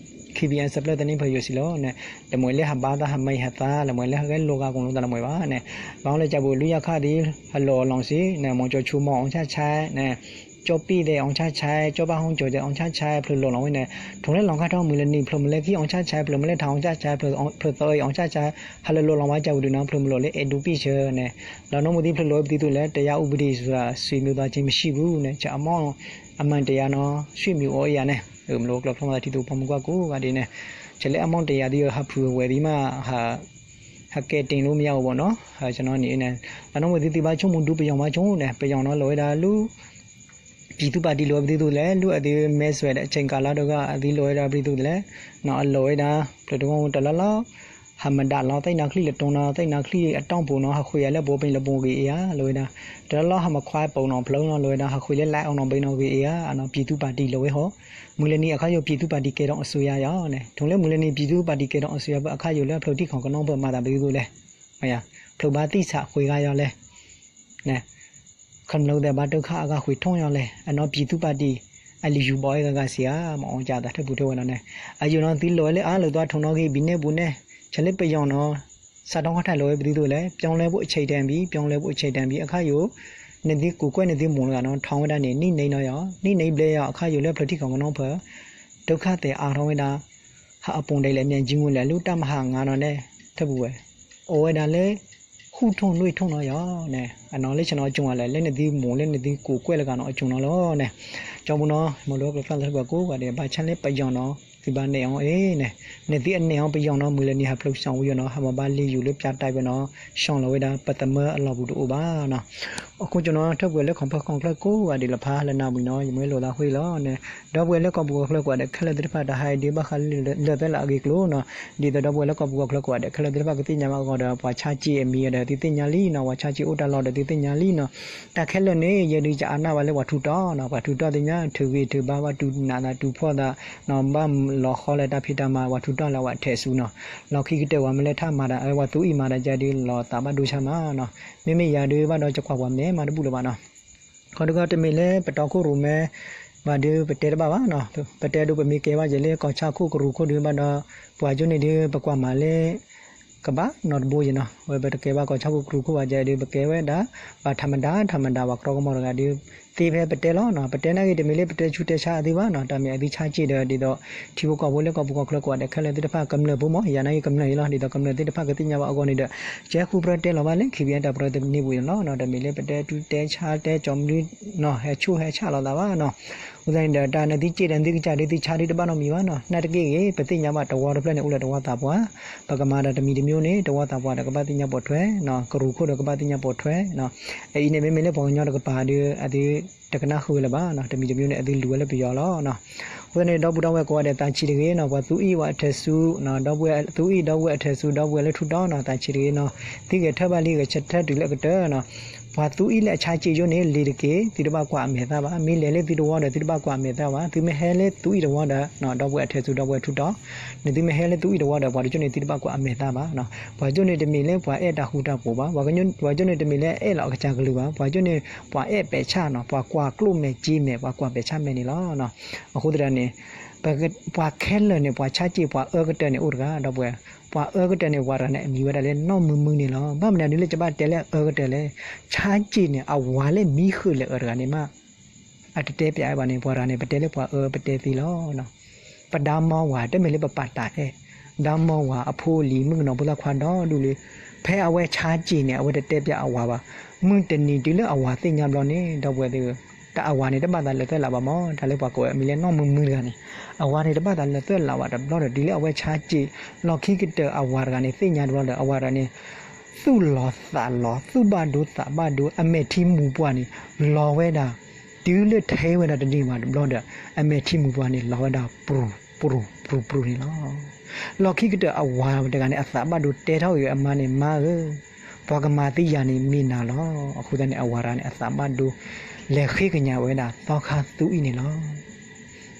KBN ဆဲးပျၢၢ်သန့ဖၢယိာ်စံလီၤန့ၣ်, တမ့ၢ်လၢဟးဘၣ်သးဟးမံဟးသး လၢမ့ၢ်လၢဟးဂဲၤလိာ်ဂၤကိးလိာ်သးလၢမ့ၢ်ဘၣ်န့ၣ်, ဘၣ်လၢကၠိပူၤ လွံၢ်ယၤခါဒ် ဟးလိာ်အီၤလီၤစံန့ၣ် မီၤကၠီဆိမီၤအီၣ်ဆၣ်ဆၣ်န့ၣ် ကၠီပံၣ်သဲးအီၣ်ဆၣ်ဆၣ် ကၠီဘၣ်ဟီၣ်ကၠီသဲးအီၣ်ဆၣ်ဆၣ် ဖျိးလိာ်လီၤဝဲန့ၣ်, ထိၣ်လၢလီၤခါထီၣ်မုၢ်လၢနံၤ ဖျိးမုၢ်လၢခံအီၣ်ဆၣ်ဆၣ် ဖျိးမုၢ်လၢထးအီၣ်ဆၣ်ဆၣ် ဖျိးသီအံၤအီၣ်ဆၣ်ဆၣ် ဟးလၢလိာ်လီၤဝဲကၠိပူၤဒုးနီၤ ဖျိးမုၢ်လိာ်လၢအဲၣ်ဒူပံၣ်ဆၢန့ၣ်, လီၤနီၢ်မူဒံးဖျိးလိာ်ဝဲပဒုးသိးလဲၣ် တရားဥပဒေဆိုတာ ဆွေမျိုးသားချင်းမရှိဘူးန့ၣ် ဆၢအမီၢ် အမှန်တရားနီၤ ဆွေမျိုးအိၣ်အယၤန့ၣ် မလိာ်ကျိၤချီမၤသးထံသိးပှၤမုၢ်ကွၢ်ကိးဂၤဒဲးန့ၣ်, ဆၢလၢအမီၢ်တရားသ့ၣ်ဟးဖုးဝဲသ့ၣ်မး ဟးကဲတ့ၢ်လိမ့ၢ်ယၤအိၣ်ဘၣ်နီၤ, ဆၢနီၤန့ၣ်န့ၣ်, လီၤနီၢ်မူဒံးသုဘၣ်ဆိကမိၣ်ဒူပယီၤဘၣ်ဆိန့ၣ် ပယီၤနီၤလိာ်ဝဲဒၣ်လၢ ပြည်သူ့ပါတီလိာ်ဝဲပဒုးသိးလဲၣ် လၢအသုမဲဆွဲးဒီးအချိန်ကာလတဂၤ အသုလိာ်ဝဲဒၣ်ပဒုးသိးလဲၣ်, အလိာ်ဝဲဒၣ် ဖျိးတဝီတလီၢ်လီၢ် ဟးမဒးလီၤ သ့ၣ်နါချံလၢတိၢ်နီၤ သ့ၣ်နါချံအတီၢ်ပူၤနီၤ ဟးဃုာ်ယၤလၢဘိပညိလၢဘိဂ့ၤအ့ၤဧါ လိာ်ဝဲဒၣ်, တလီၢ်လီၢ်ဟးမခွါပိာ်နီၤဖျိးနီၤ လိာ်ဝဲဒၣ် ဟးဃုာ်လၢလဲအီနီၤဘ့နီၤဂ့ၤအ့ၤဧါ အနီၤ ပြည်သူ့ပါတီလိာ်ဝဲဟီ, မုၢ်လၢနံၤအခါယိာ် ပြည်သူ့ပါတီကဲထီၣ်အစိုးရယၤန့ၣ် ထိၣ်လၢမုၢ်လၢနံၤ ပြည်သူ့ပါတီကဲထီၣ်အစိုးရ ပအခါယိာ်လၢအဖျိးထံၣ်ခီၣ်ကနီၢ်ဖၢမၤသးပဒုးသိးလဲၣ်, ဖျိးဘၣ်သံၣ်ဆးဃုာ်ဂၤယၤလဲၣ် ခမျၢၢ်သဲးဘၣ်တုၤခါအဂၤဃုာ်ထီၣ်ညီလဲၣ် အနီၤ ပြည်သူ့ပါတီ အလံာ်ယူၤဘီအဲၣ်ဂၤဂၤစံးဧါ မ့ၢ်အီၣ်ကၠၢသးထၢၣ်ပူၤထၢၣ်ဝဲလီၤန့ၣ်, အယိာ်နီၤသုလိာ်ဝဲလၢအါလိာ်သွါထိၣ်နီၤဂ့ၤ ဘံၣ်နဲၣ်ပူၤနဲၣ်, ဆဲးလၢပယီၤနီၤ စးထီၣ်ခီၣ်ထံးလိာ်ဝဲပဒုးသိးလဲၣ် ပြောင်းလဲဖို့အချိန်တန်ပြီ ပြောင်းလဲဖို့အချိန်တန်ပြီ အခါယိာ်, နသုကိးကွဲၢ်နသုမိၢ်တဂၤနီၤ ထီၣ်ဝဲဒၣ်န့ၣ် နံၣ်နံၣ်နီၤယီၤ နံၣ်နံၣ်ဘျဲၣ်ယီၤ အခါယိာ်လၢဖျိးထံၣ်ခီၣ်ကနီၢ်ဖၢ တုၤခါသဲးအါထီၣ်ဝဲဒၣ် ဟးအပူၤဒဲးလဲၣ် မၠဲကၠံမူလဲၣ် လၢတၢ်မဟါငါနီၤန့ၣ် ထၢၣ်ပူၤဝဲ, အိၣ်ဝဲဒၣ်လၢ ဃုထိၣ်နွံထိၣ်နီၤယီၤန့ၣ် အနီၤလၢဆ့ၣ်နီၤအကၠိၤဝဲလဲၣ် လၢနသုမိၢ်လၢနသုကိးကွဲၢ်လၢဂၤနီၤအကၠိၤနီၤလီၤန့ၣ်, ကၠီပူၤနီၤ မ့ၢ်လိာ်ကျိၤကျၢၢ်သးထၢၣ်ပူၤကိးဂၤဒဲး ဘၣ်ဆၣ်လၢပယီၤနီၤ သုဘၣ်နဲၣ်အီၤအ့ၣ်န့ၣ်, နသုအနဲၣ်အီၤပယီၤနီၤ မုၢ်လၢနံၤဟးဖျိးစၢ်ဝံၤယီၤနီၤ ဟးမၤဘၣ်လ့ယိာ်လၢပၠါတၢ်ပနီၤ ဆှီလီၤဝဲဒၣ်ပသမၢအလီၢ်ပူၤတအိၣ်ဘၣ်နီၤ အဃိကၠိနီၤ ထၢၣ်ပှဲၤလၢခီၣ်ဖၢခီၣ်ချၢကိးဂၤဒဲးလၢဖးလၢနၢ်ဝံၤနီၤ ယမ့ၢ်လိာ်သးဃ့လီၤန့ၣ်, ဒီပုၢ်ဝဲၢ်လၢကီၢ်ပူၤကီၢ်ချၢကိးဂၤဒဲးခဲလၢာ်သ့ၣ်တဖၣ် တၢ်ဟးအံၤဒုးဘၣ်ဃးလၢသၢလၢအဂ့ၢ်ကျိၤနီၤ, ဒ်သိးဒီပုၢ်ဝဲၢ်လၢကီၢ်ပူၤကီၢ်ချၢကိးဂၤဒဲးခဲလၢာ်သ့ၣ်တဖၣ်ကသ့ၣ်ညါဘၣ်အဂီၢ်ဒီး ပှၤဆါစ့အမံၤဒီးသုသ့ၣ်ညါလံနီၤ ပှၤဆါစ့အိၣ်တၢ်လီၢ်ဒီးသုသ့ၣ်ညါလံနီၤ, တၢ်ခဲလၢာ်န့ၣ် ယဲဒုးကအါနၢ်ဘၣ်လၢပှၤထူးတီၤနီၤ ပှၤထူးတီၤသ့ၣ်ညါ ထုးဂ့ၤထုးဘါပှၤတူၢ်နးသးတူၢ်ဖှီၣ်သး ဘၣ်လီၤဃီလၢတၢ်ဖံးတၢ်မၤ ပှၤထူးတီၤလၢပှၤထဲးဆူနီၤ, လီၢ်ခံကတၢၢ်ပှၤမ့ၢ်လဲၤထၣ်မၤတၢ် ပှၤသူအံၤမၤတၢ်ကဒုးလီၤသးဘၣ်ဒိဆါမးနီၤ, မ့မ့ၢ်ယၤဒုးဘၣ်ဒီးကွၢ်ပှၤမဲာ်မးတဘူၣ်လၢၤဘၣ်နီၤ ခီတခီတမ့ၢ်လၢပတီခိၣ်ရိၣ်မဲ ဘၣ်ဒုးပတဲတဘၣ်ဘၣ်နီၤ, ပတဲဒုးပမ့ၢ်ကဲဘၣ်ယဲလၢကီၢ်ဆၣ်ခိၣ်ကရူၢ်ခိၣ်ဒုးဘၣ်ဒီး ပှၤကၠိန့ၣ်ဒုးပကွၢ်မၤလၢ ကဘၣ်နီတဘိယဲနီၤ, ဝဲပတကဲဘၣ်ကီၢ်ဆၣ်ခိၣ်ကရူၢ်ခိၣ်ဘၣ်ယဲဒုး ပကဲဝဲဒၣ် ပှၤထးမဒါ ထးမဒါ ပှၤကြီကမီၤတဂၤဒုး သ့ဖဲပတဲလီၤနီၤ, ပတဲနာ်ဂ့ၤတမ့ၢ်လၢပတဲဆူးတဲဆါအသုဘၣ်နီၤ, တၢ်မ့ၢ်အသုဆါစ့ၢ်ဒီး ဒ်သိး ထံဖိကီၢ်ဖိလၢကီၢ်ပူၤကီၢ်ချၢကိးဂၤဒဲးခဲလၢာ်သ့ၣ်တဖၣ်ကမျၢၢ်ဖိမး ယၤနာ်ဂ့ၤကမျၢၢ်အံၤလီၤ, ဒ်သိးကမျၢၢ်သ့ၣ်တဖၣ်ကသ့ၣ်ညါဘၣ်အဂီၢ်န့ၣ်ဒီး ကဲဃုပြၢတဲလီၤဘၣ်လၢ ခံဘံၣ်အဲၣ် တၢ်ပရၢတန့ၢ်ပူၤန့ၣ်လီၤ, တမ့ၢ်လၢပတဲဆူးတဲဆါတဲကၠီမနုၤနီၤ ဟဲဆူၣ်ဟဲဆၣ်လိာ်သးဘၣ်နီၤ, အဃိသတးန့ၣ်ဒီး တၢ်နသုစ့ဒီးနသုကစၢ်ဒုးသုဆါဒုးတဘၣ်နီတမံၤဘၣ်နီၤ, နာ်တက့ၢ်ဂ့ၤ ပသ့ၣ်ညါဘၣ်တဝီတဖျၢၣ်န့ၣ် အိၣ်လၢတဝီသးပှၢ်, ပကမၤတၢ်တမံၤတမံၤန့ၣ် တဝီသးပှၢ်ဒီးကဘၣ်သ့ၣ်ညါပိာ်ထွဲ, ကရူၢ်ခိၣ်ဒီးကဘၣ်သ့ၣ်ညါပိာ်ထွဲ, အအံၤန့ၣ် မ့မ့ၢ်လၢပှၤကညီတကပၤဒီး အသုတကနၣ်ဃုာ်ဝဲလၢၤဘၣ်နီၤ, တမံၤတမံၤန့ၣ် အသုလူၤဝဲလၢပယီၤလီၤနီၤ, အဃိသတးန့ၣ် ဒီပုၢ်ဒီဝဲၢ်ကိးဂၤဒဲးသးဆံးတဂ့ၤနီၤ, ပှၤသူအံၣ်ပှၤအထဲးဆူ ဒီပုၢ်ဝဲၢ်သူအံၣ် ဒီပုၢ်ဝဲၢ်အထဲးဆူ ဒီပုၢ်ဝဲၢ်လၢထူးတီၤနီၤ သးဆံးတဂ့ၤနီၤ, သုဂဲၤထၢၣ်ဘၣ်လံဂဲၤဆၢထၢၣ်တုၤလၢအကတၢၢ်နီၤ, ပှၤသူအံၣ်လၢအဆါစ့ယိၣ်န့ၣ် လ့ၤတက့ၢ် သုတဘၣ်ကွၢ်အမဲာ်သၣ်ဘၣ်, မ့ၢ်လဲၤလၢသုတဝီဒီး သုတဘၣ်ကွၢ်အမဲာ်သၣ်ဘၣ်, သုမ့ၢ်ဟဲလၢသူအံၣ်တဝီဒီး ဒီပုၢ်ဝဲၢ်အထဲးဆူ ဒီပုၢ်ဝဲၢ်ထူးတီၤ, နသုမ့ၢ်ဟဲလၢသူအံၣ်တဝီဒီး ပှၤတကၠိန့ၣ် သုတဘၣ်ကွၢ်အမဲာ်သၣ်ဘၣ်နီၤ, ပှၤကၠိန့ၣ်တမ့ၢ်လၢပှၤအဲၣ်တၢ်ဃူတၢ်ဖိးဘၣ်, ပှၤကၠိန့ၣ်တမ့ၢ်လၢအဲၣ်လီၤအကစၢ်ကလုၢ်ဘၣ်, ပှၤကၠိန့ၣ် ပှၤအဲၣ်ပဲာ်ဆၣ်နီၤ, ပှၤကွၢ်ကျိၣ်မဲာ်စ့မဲာ် ပှၤကွၢ်ပဲာ်ဆၣ်မဲာ်န့ၣ်လီၤ. အဃိသတးန့ၣ် ပှၤခဲလၢာ်န့ၣ် ပှၤဆါစ့ပှၤအၢကတၢၢ်န့ၣ်အိၣ်တဂၤ ဒီပုၢ်ဝဲၢ်, ပှၤအၢကတၢၢ်န့ၣ် ပှၤတဂၤန့ၣ် အမံၤဝဲဒၣ်လၢနီၢ်မုာ်မုာ်န့ၣ်လီၤ. ဘၣ်မနုၤဒ်လၢကဘၣ်တဲလၢအအၢကတၢၢ်လဲၣ်, ဆါစ့န့ၣ် အဝၤလၢမံဃုာ်လဲၤအၢတဂၤန့ၣ်မး အတတဲပျးဝဲဘၣ်န့ၣ် ပှၤတဂၤန့ၣ် ပတဲလၢပှၤအၢပတဲသ့လီၤ. ပဒါမီဝၤ တမ့ၢ်လၢပပာ်တၢ်အဲၣ်, ဒီမါဝၤအဖိအလံၤ မုၣ်ကနီၤဖိသၣ်ခွါဒီဒူၣ်လံ. ဖဲအဝဲဆါစ့ၤန့ၣ် အဝဲတတဲပျးအဝၤဘၣ်. မုၢ်တနံၤတုၤလၢအဝၤသ့ၣ်ညါဘျီန့ၣ် ဒီပုၢ်ဝဲၢ်သ့ၣ်ဧၢ, တၢ်အဝၤန့ၣ် တဘၣ်သးလၢာ်သွဲၣ်လးဘၣ်မး, တၢ်လၢပှၤကိးဝဲအမံၤလၢနီၢ်မုာ်မုာ်တဂၤန့ၣ်, အဝၤန့ၣ် တဘၣ်သးလၢာ်သွဲၣ်လးဘၣ်တဘျီဒီး တုၤလၢအဝဲဆါစ့ၤ လီၢ်ခံကတၢၢ်အဝၤတဂၤန့ၣ် သ့ၣ်ညါတဘျီဒီး အဝၤတဂၤန့ၣ် သူၣ်လီၤသးလီၤ သူၣ်ဘၣ်ဒိသးဘၣ်ဒိ အမဲာ်ထံမူၤပှၢ်န့ၣ် လီၤဝဲဒၣ်, တုၤလၢထဲဝဲဒၣ်တန့ၢ်ဘၣ်တဘျီဒီး အမဲာ်ထံမူၤပှၢ်န့ၣ် လီၤဝဲဒၣ် ပြူၤပြူၤပြူၤပြူၤန့ၣ်လီၤ. လီၢ်ခံကတၢၢ်အဝၤတဂၤန့ၣ် အသးဘၣ်ဒိတဲထီၣ်က့ၤအမါန့ၣ် မါဧၢ, ပှၤကမၤသံယၤန့ၣ်မ့ၢ်နၤလီၤ. အဃိသတးန့ၣ် အဝၤတဂၤန့ၣ် အသးဘၣ်ဒိ လဲၤဃ့ကညးဝဲဒၣ် သီခါသူအံၤန့ၣ်လီၤ.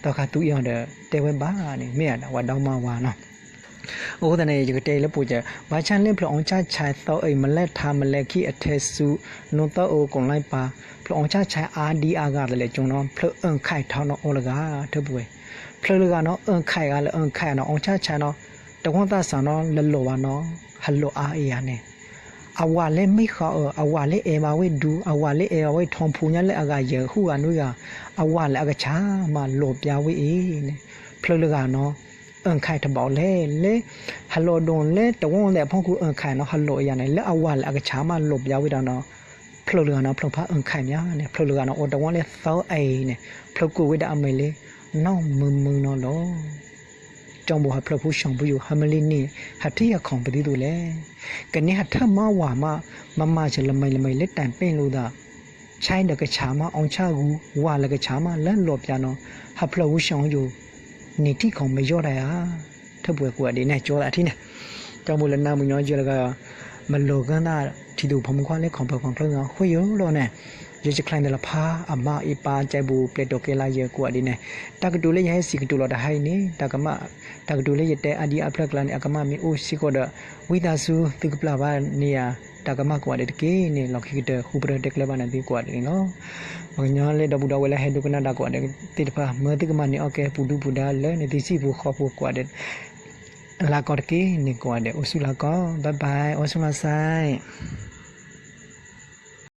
သီခါသူအံၤအီၤဒီး တဲဝဲဘၣ်န့ၣ် မ့ၢ်အဝဲဒီမါဝၤနီၤ. အဃိသတးန့ၣ် ယကတဲလၢပူၤစၢၤ ဘၣ်ဆၣ်လၢဖျၢၣ်အီၣ်ဆၣ်ဆဲးသီအံၤ မလဲၣ်ထါမလဲၣ်ခံအထဲဆူ နိသီအအိၣ်ကိးလါပၤ, ဖျၢၣ်အီၣ်ဆၣ်ဆဲးအါဒံအါဂၤတလဲၤကၠိနီၤ ဖျၢၣ်အၢၣ်ခၢၣ်ထီၣ်နီၤအိၣ်လၢဂၤ ထၢပူၤဝဲ, ဖျၢၣ်လၢဂၤနီၤ အၢၣ်ခၢၣ်ဂၤလၢအၢၣ်ခၢၣ်နီၤ အီၣ်ဆၣ်ဆဲးနီၤ တဝီသးစၢ်နီၤ လၢလိၣ်ဘၣ်နီၤ ဟးလိာ်အါအံၤယၤန့ၣ် အဝၤလၢမ့ၢ်ဃီအၢ အဝၤလၢအဲၣ်ဘၣ်ဝဲဒူ အဝၤလၢအဲၣ်ဘၣ်ဝဲထီဖူညါလၢအဂၤယဲၢ်ဟူးဂၤနွံဂၤ အဝၤလၢအကဆးမးလိာ်ပျါဝဲအံၤန့ၣ် ဖျၢၣ်လၢဂၤနီၤ အၢၣ်ခၢၣ်ထီၣ်ဘၣ်အီၤလဲၣ်လဲၣ် ဟးလိာ်ဒိၣ်လၢတဝီသဲးအဖီခိၣ်အၢၣ်ခၢၣ်နီၤ ဟးလိာ်အံၤယၤန့ၣ် လၢအဝၤလၢအကဆးမးလိာ်ပျါဝဲဒၣ်နီၤ ဖျၢၣ်လၢဂၤနီၤ ဖျၢၣ်ဖးအၢၣ်ခၢၣ်မးန့ၣ် ဖျၢၣ်လၢဂၤနီၤ အိၣ်တဝီလၢသီအံၤန့ၣ် ဖျၢၣ်ကိးဝဲဒၣ်အမံၤလၢ နီၢ်မုာ်မုာ်နီၤလီၤ. ကၠီဘိဟးဖျၢၣ်ဖိဆှီဖိယိာ် ဟဲမ့ၢ်လံန့ၣ် ဟးထံၣ်ဟးခီၣ်ပသံသိးလဲၣ်. ကန့ၢ်ဟးထၢၣ်မးဝၤမး မၤမၤစၢၤလၢမံၤလၢမံၤလၢတၢ်ပ့ၢ်လိာ်သး ဆဲးဒီးကဆးမး အီၣ်ဆၣ်ဂူ ဝၤလၢကဆးမးလၢလိာ်ပျါနီၤ ဟးဖျၢၣ်ဖိဆှီယိာ် န့ၢ်ထံၣ်ခီၣ်မယီၢ်တၢ်ဧါ ထၢပှဲၤကိးဂၤဒဲးန့ၣ် ကၠီသးထံၣ်န့ၣ် ကၠီဘိလၢနၢ်မုာ်ညီယဲလၢက မလိာ်ကၢၢ်သးထံသူၣ်ဖီမုၣ်ခွါလၢ ခီၣ်ဖျီၣ်ခီၣ်ချၢဂၤ ဃိယိာ်လီၤန့ၣ် ယကချဲၣ်န့ၣ်လီၤဖးအမါအံၤပၢ်ကဲဘူးပျဲၢ်တီၤကဲလါယဲကိးဂၤဒဲးန့ၣ် တၢ်ကတိၤလၢယဟဲစံးကတိၤလီၤတဟါအံၤန့ၣ် တၢ်ကမၣ် တၢ်ကတိၤလၢယတဲအါဒံအါဖျၢၣ်ကျါန့ၣ် အကမၣ်မ့ၢ်အိၣ်စ့ၢ်ကီးဒီး ဝံသးစူၤသုကပျၢ်ဘၣ်န့ၢ်ယၤ တၢ်ကမၣ်ကိးဂၤဒဲးတက့ၢ်န့ၣ် လီၢ်ခံကတၢၢ်ဃုပတြၢၤတဲကျၢၤဘၣ်နသုကိးဂၤဒဲးန့ၣ်လီၤ. ပှၤကညီလၢဒီပုၢ်ဒီဝဲၢ်လၢဟဲဒိကနၣ်တၢ်ကိးဂၤဒဲးသ့ၣ်တဖၣ် မၢသုကမၤန့ၢ်အီၣ်ကဲပူၤဒူပူၤဒါလၢနသုစံၣ်ပူၤဃီပူၤကိးဂၤဒဲး လါကီတက့ၢ်န့ၣ်ကိးဂၤဒဲး အိၣ်ဆူၣ်လါကီ bye bye အိၣ်ဆူၣ်လါစဲၣ်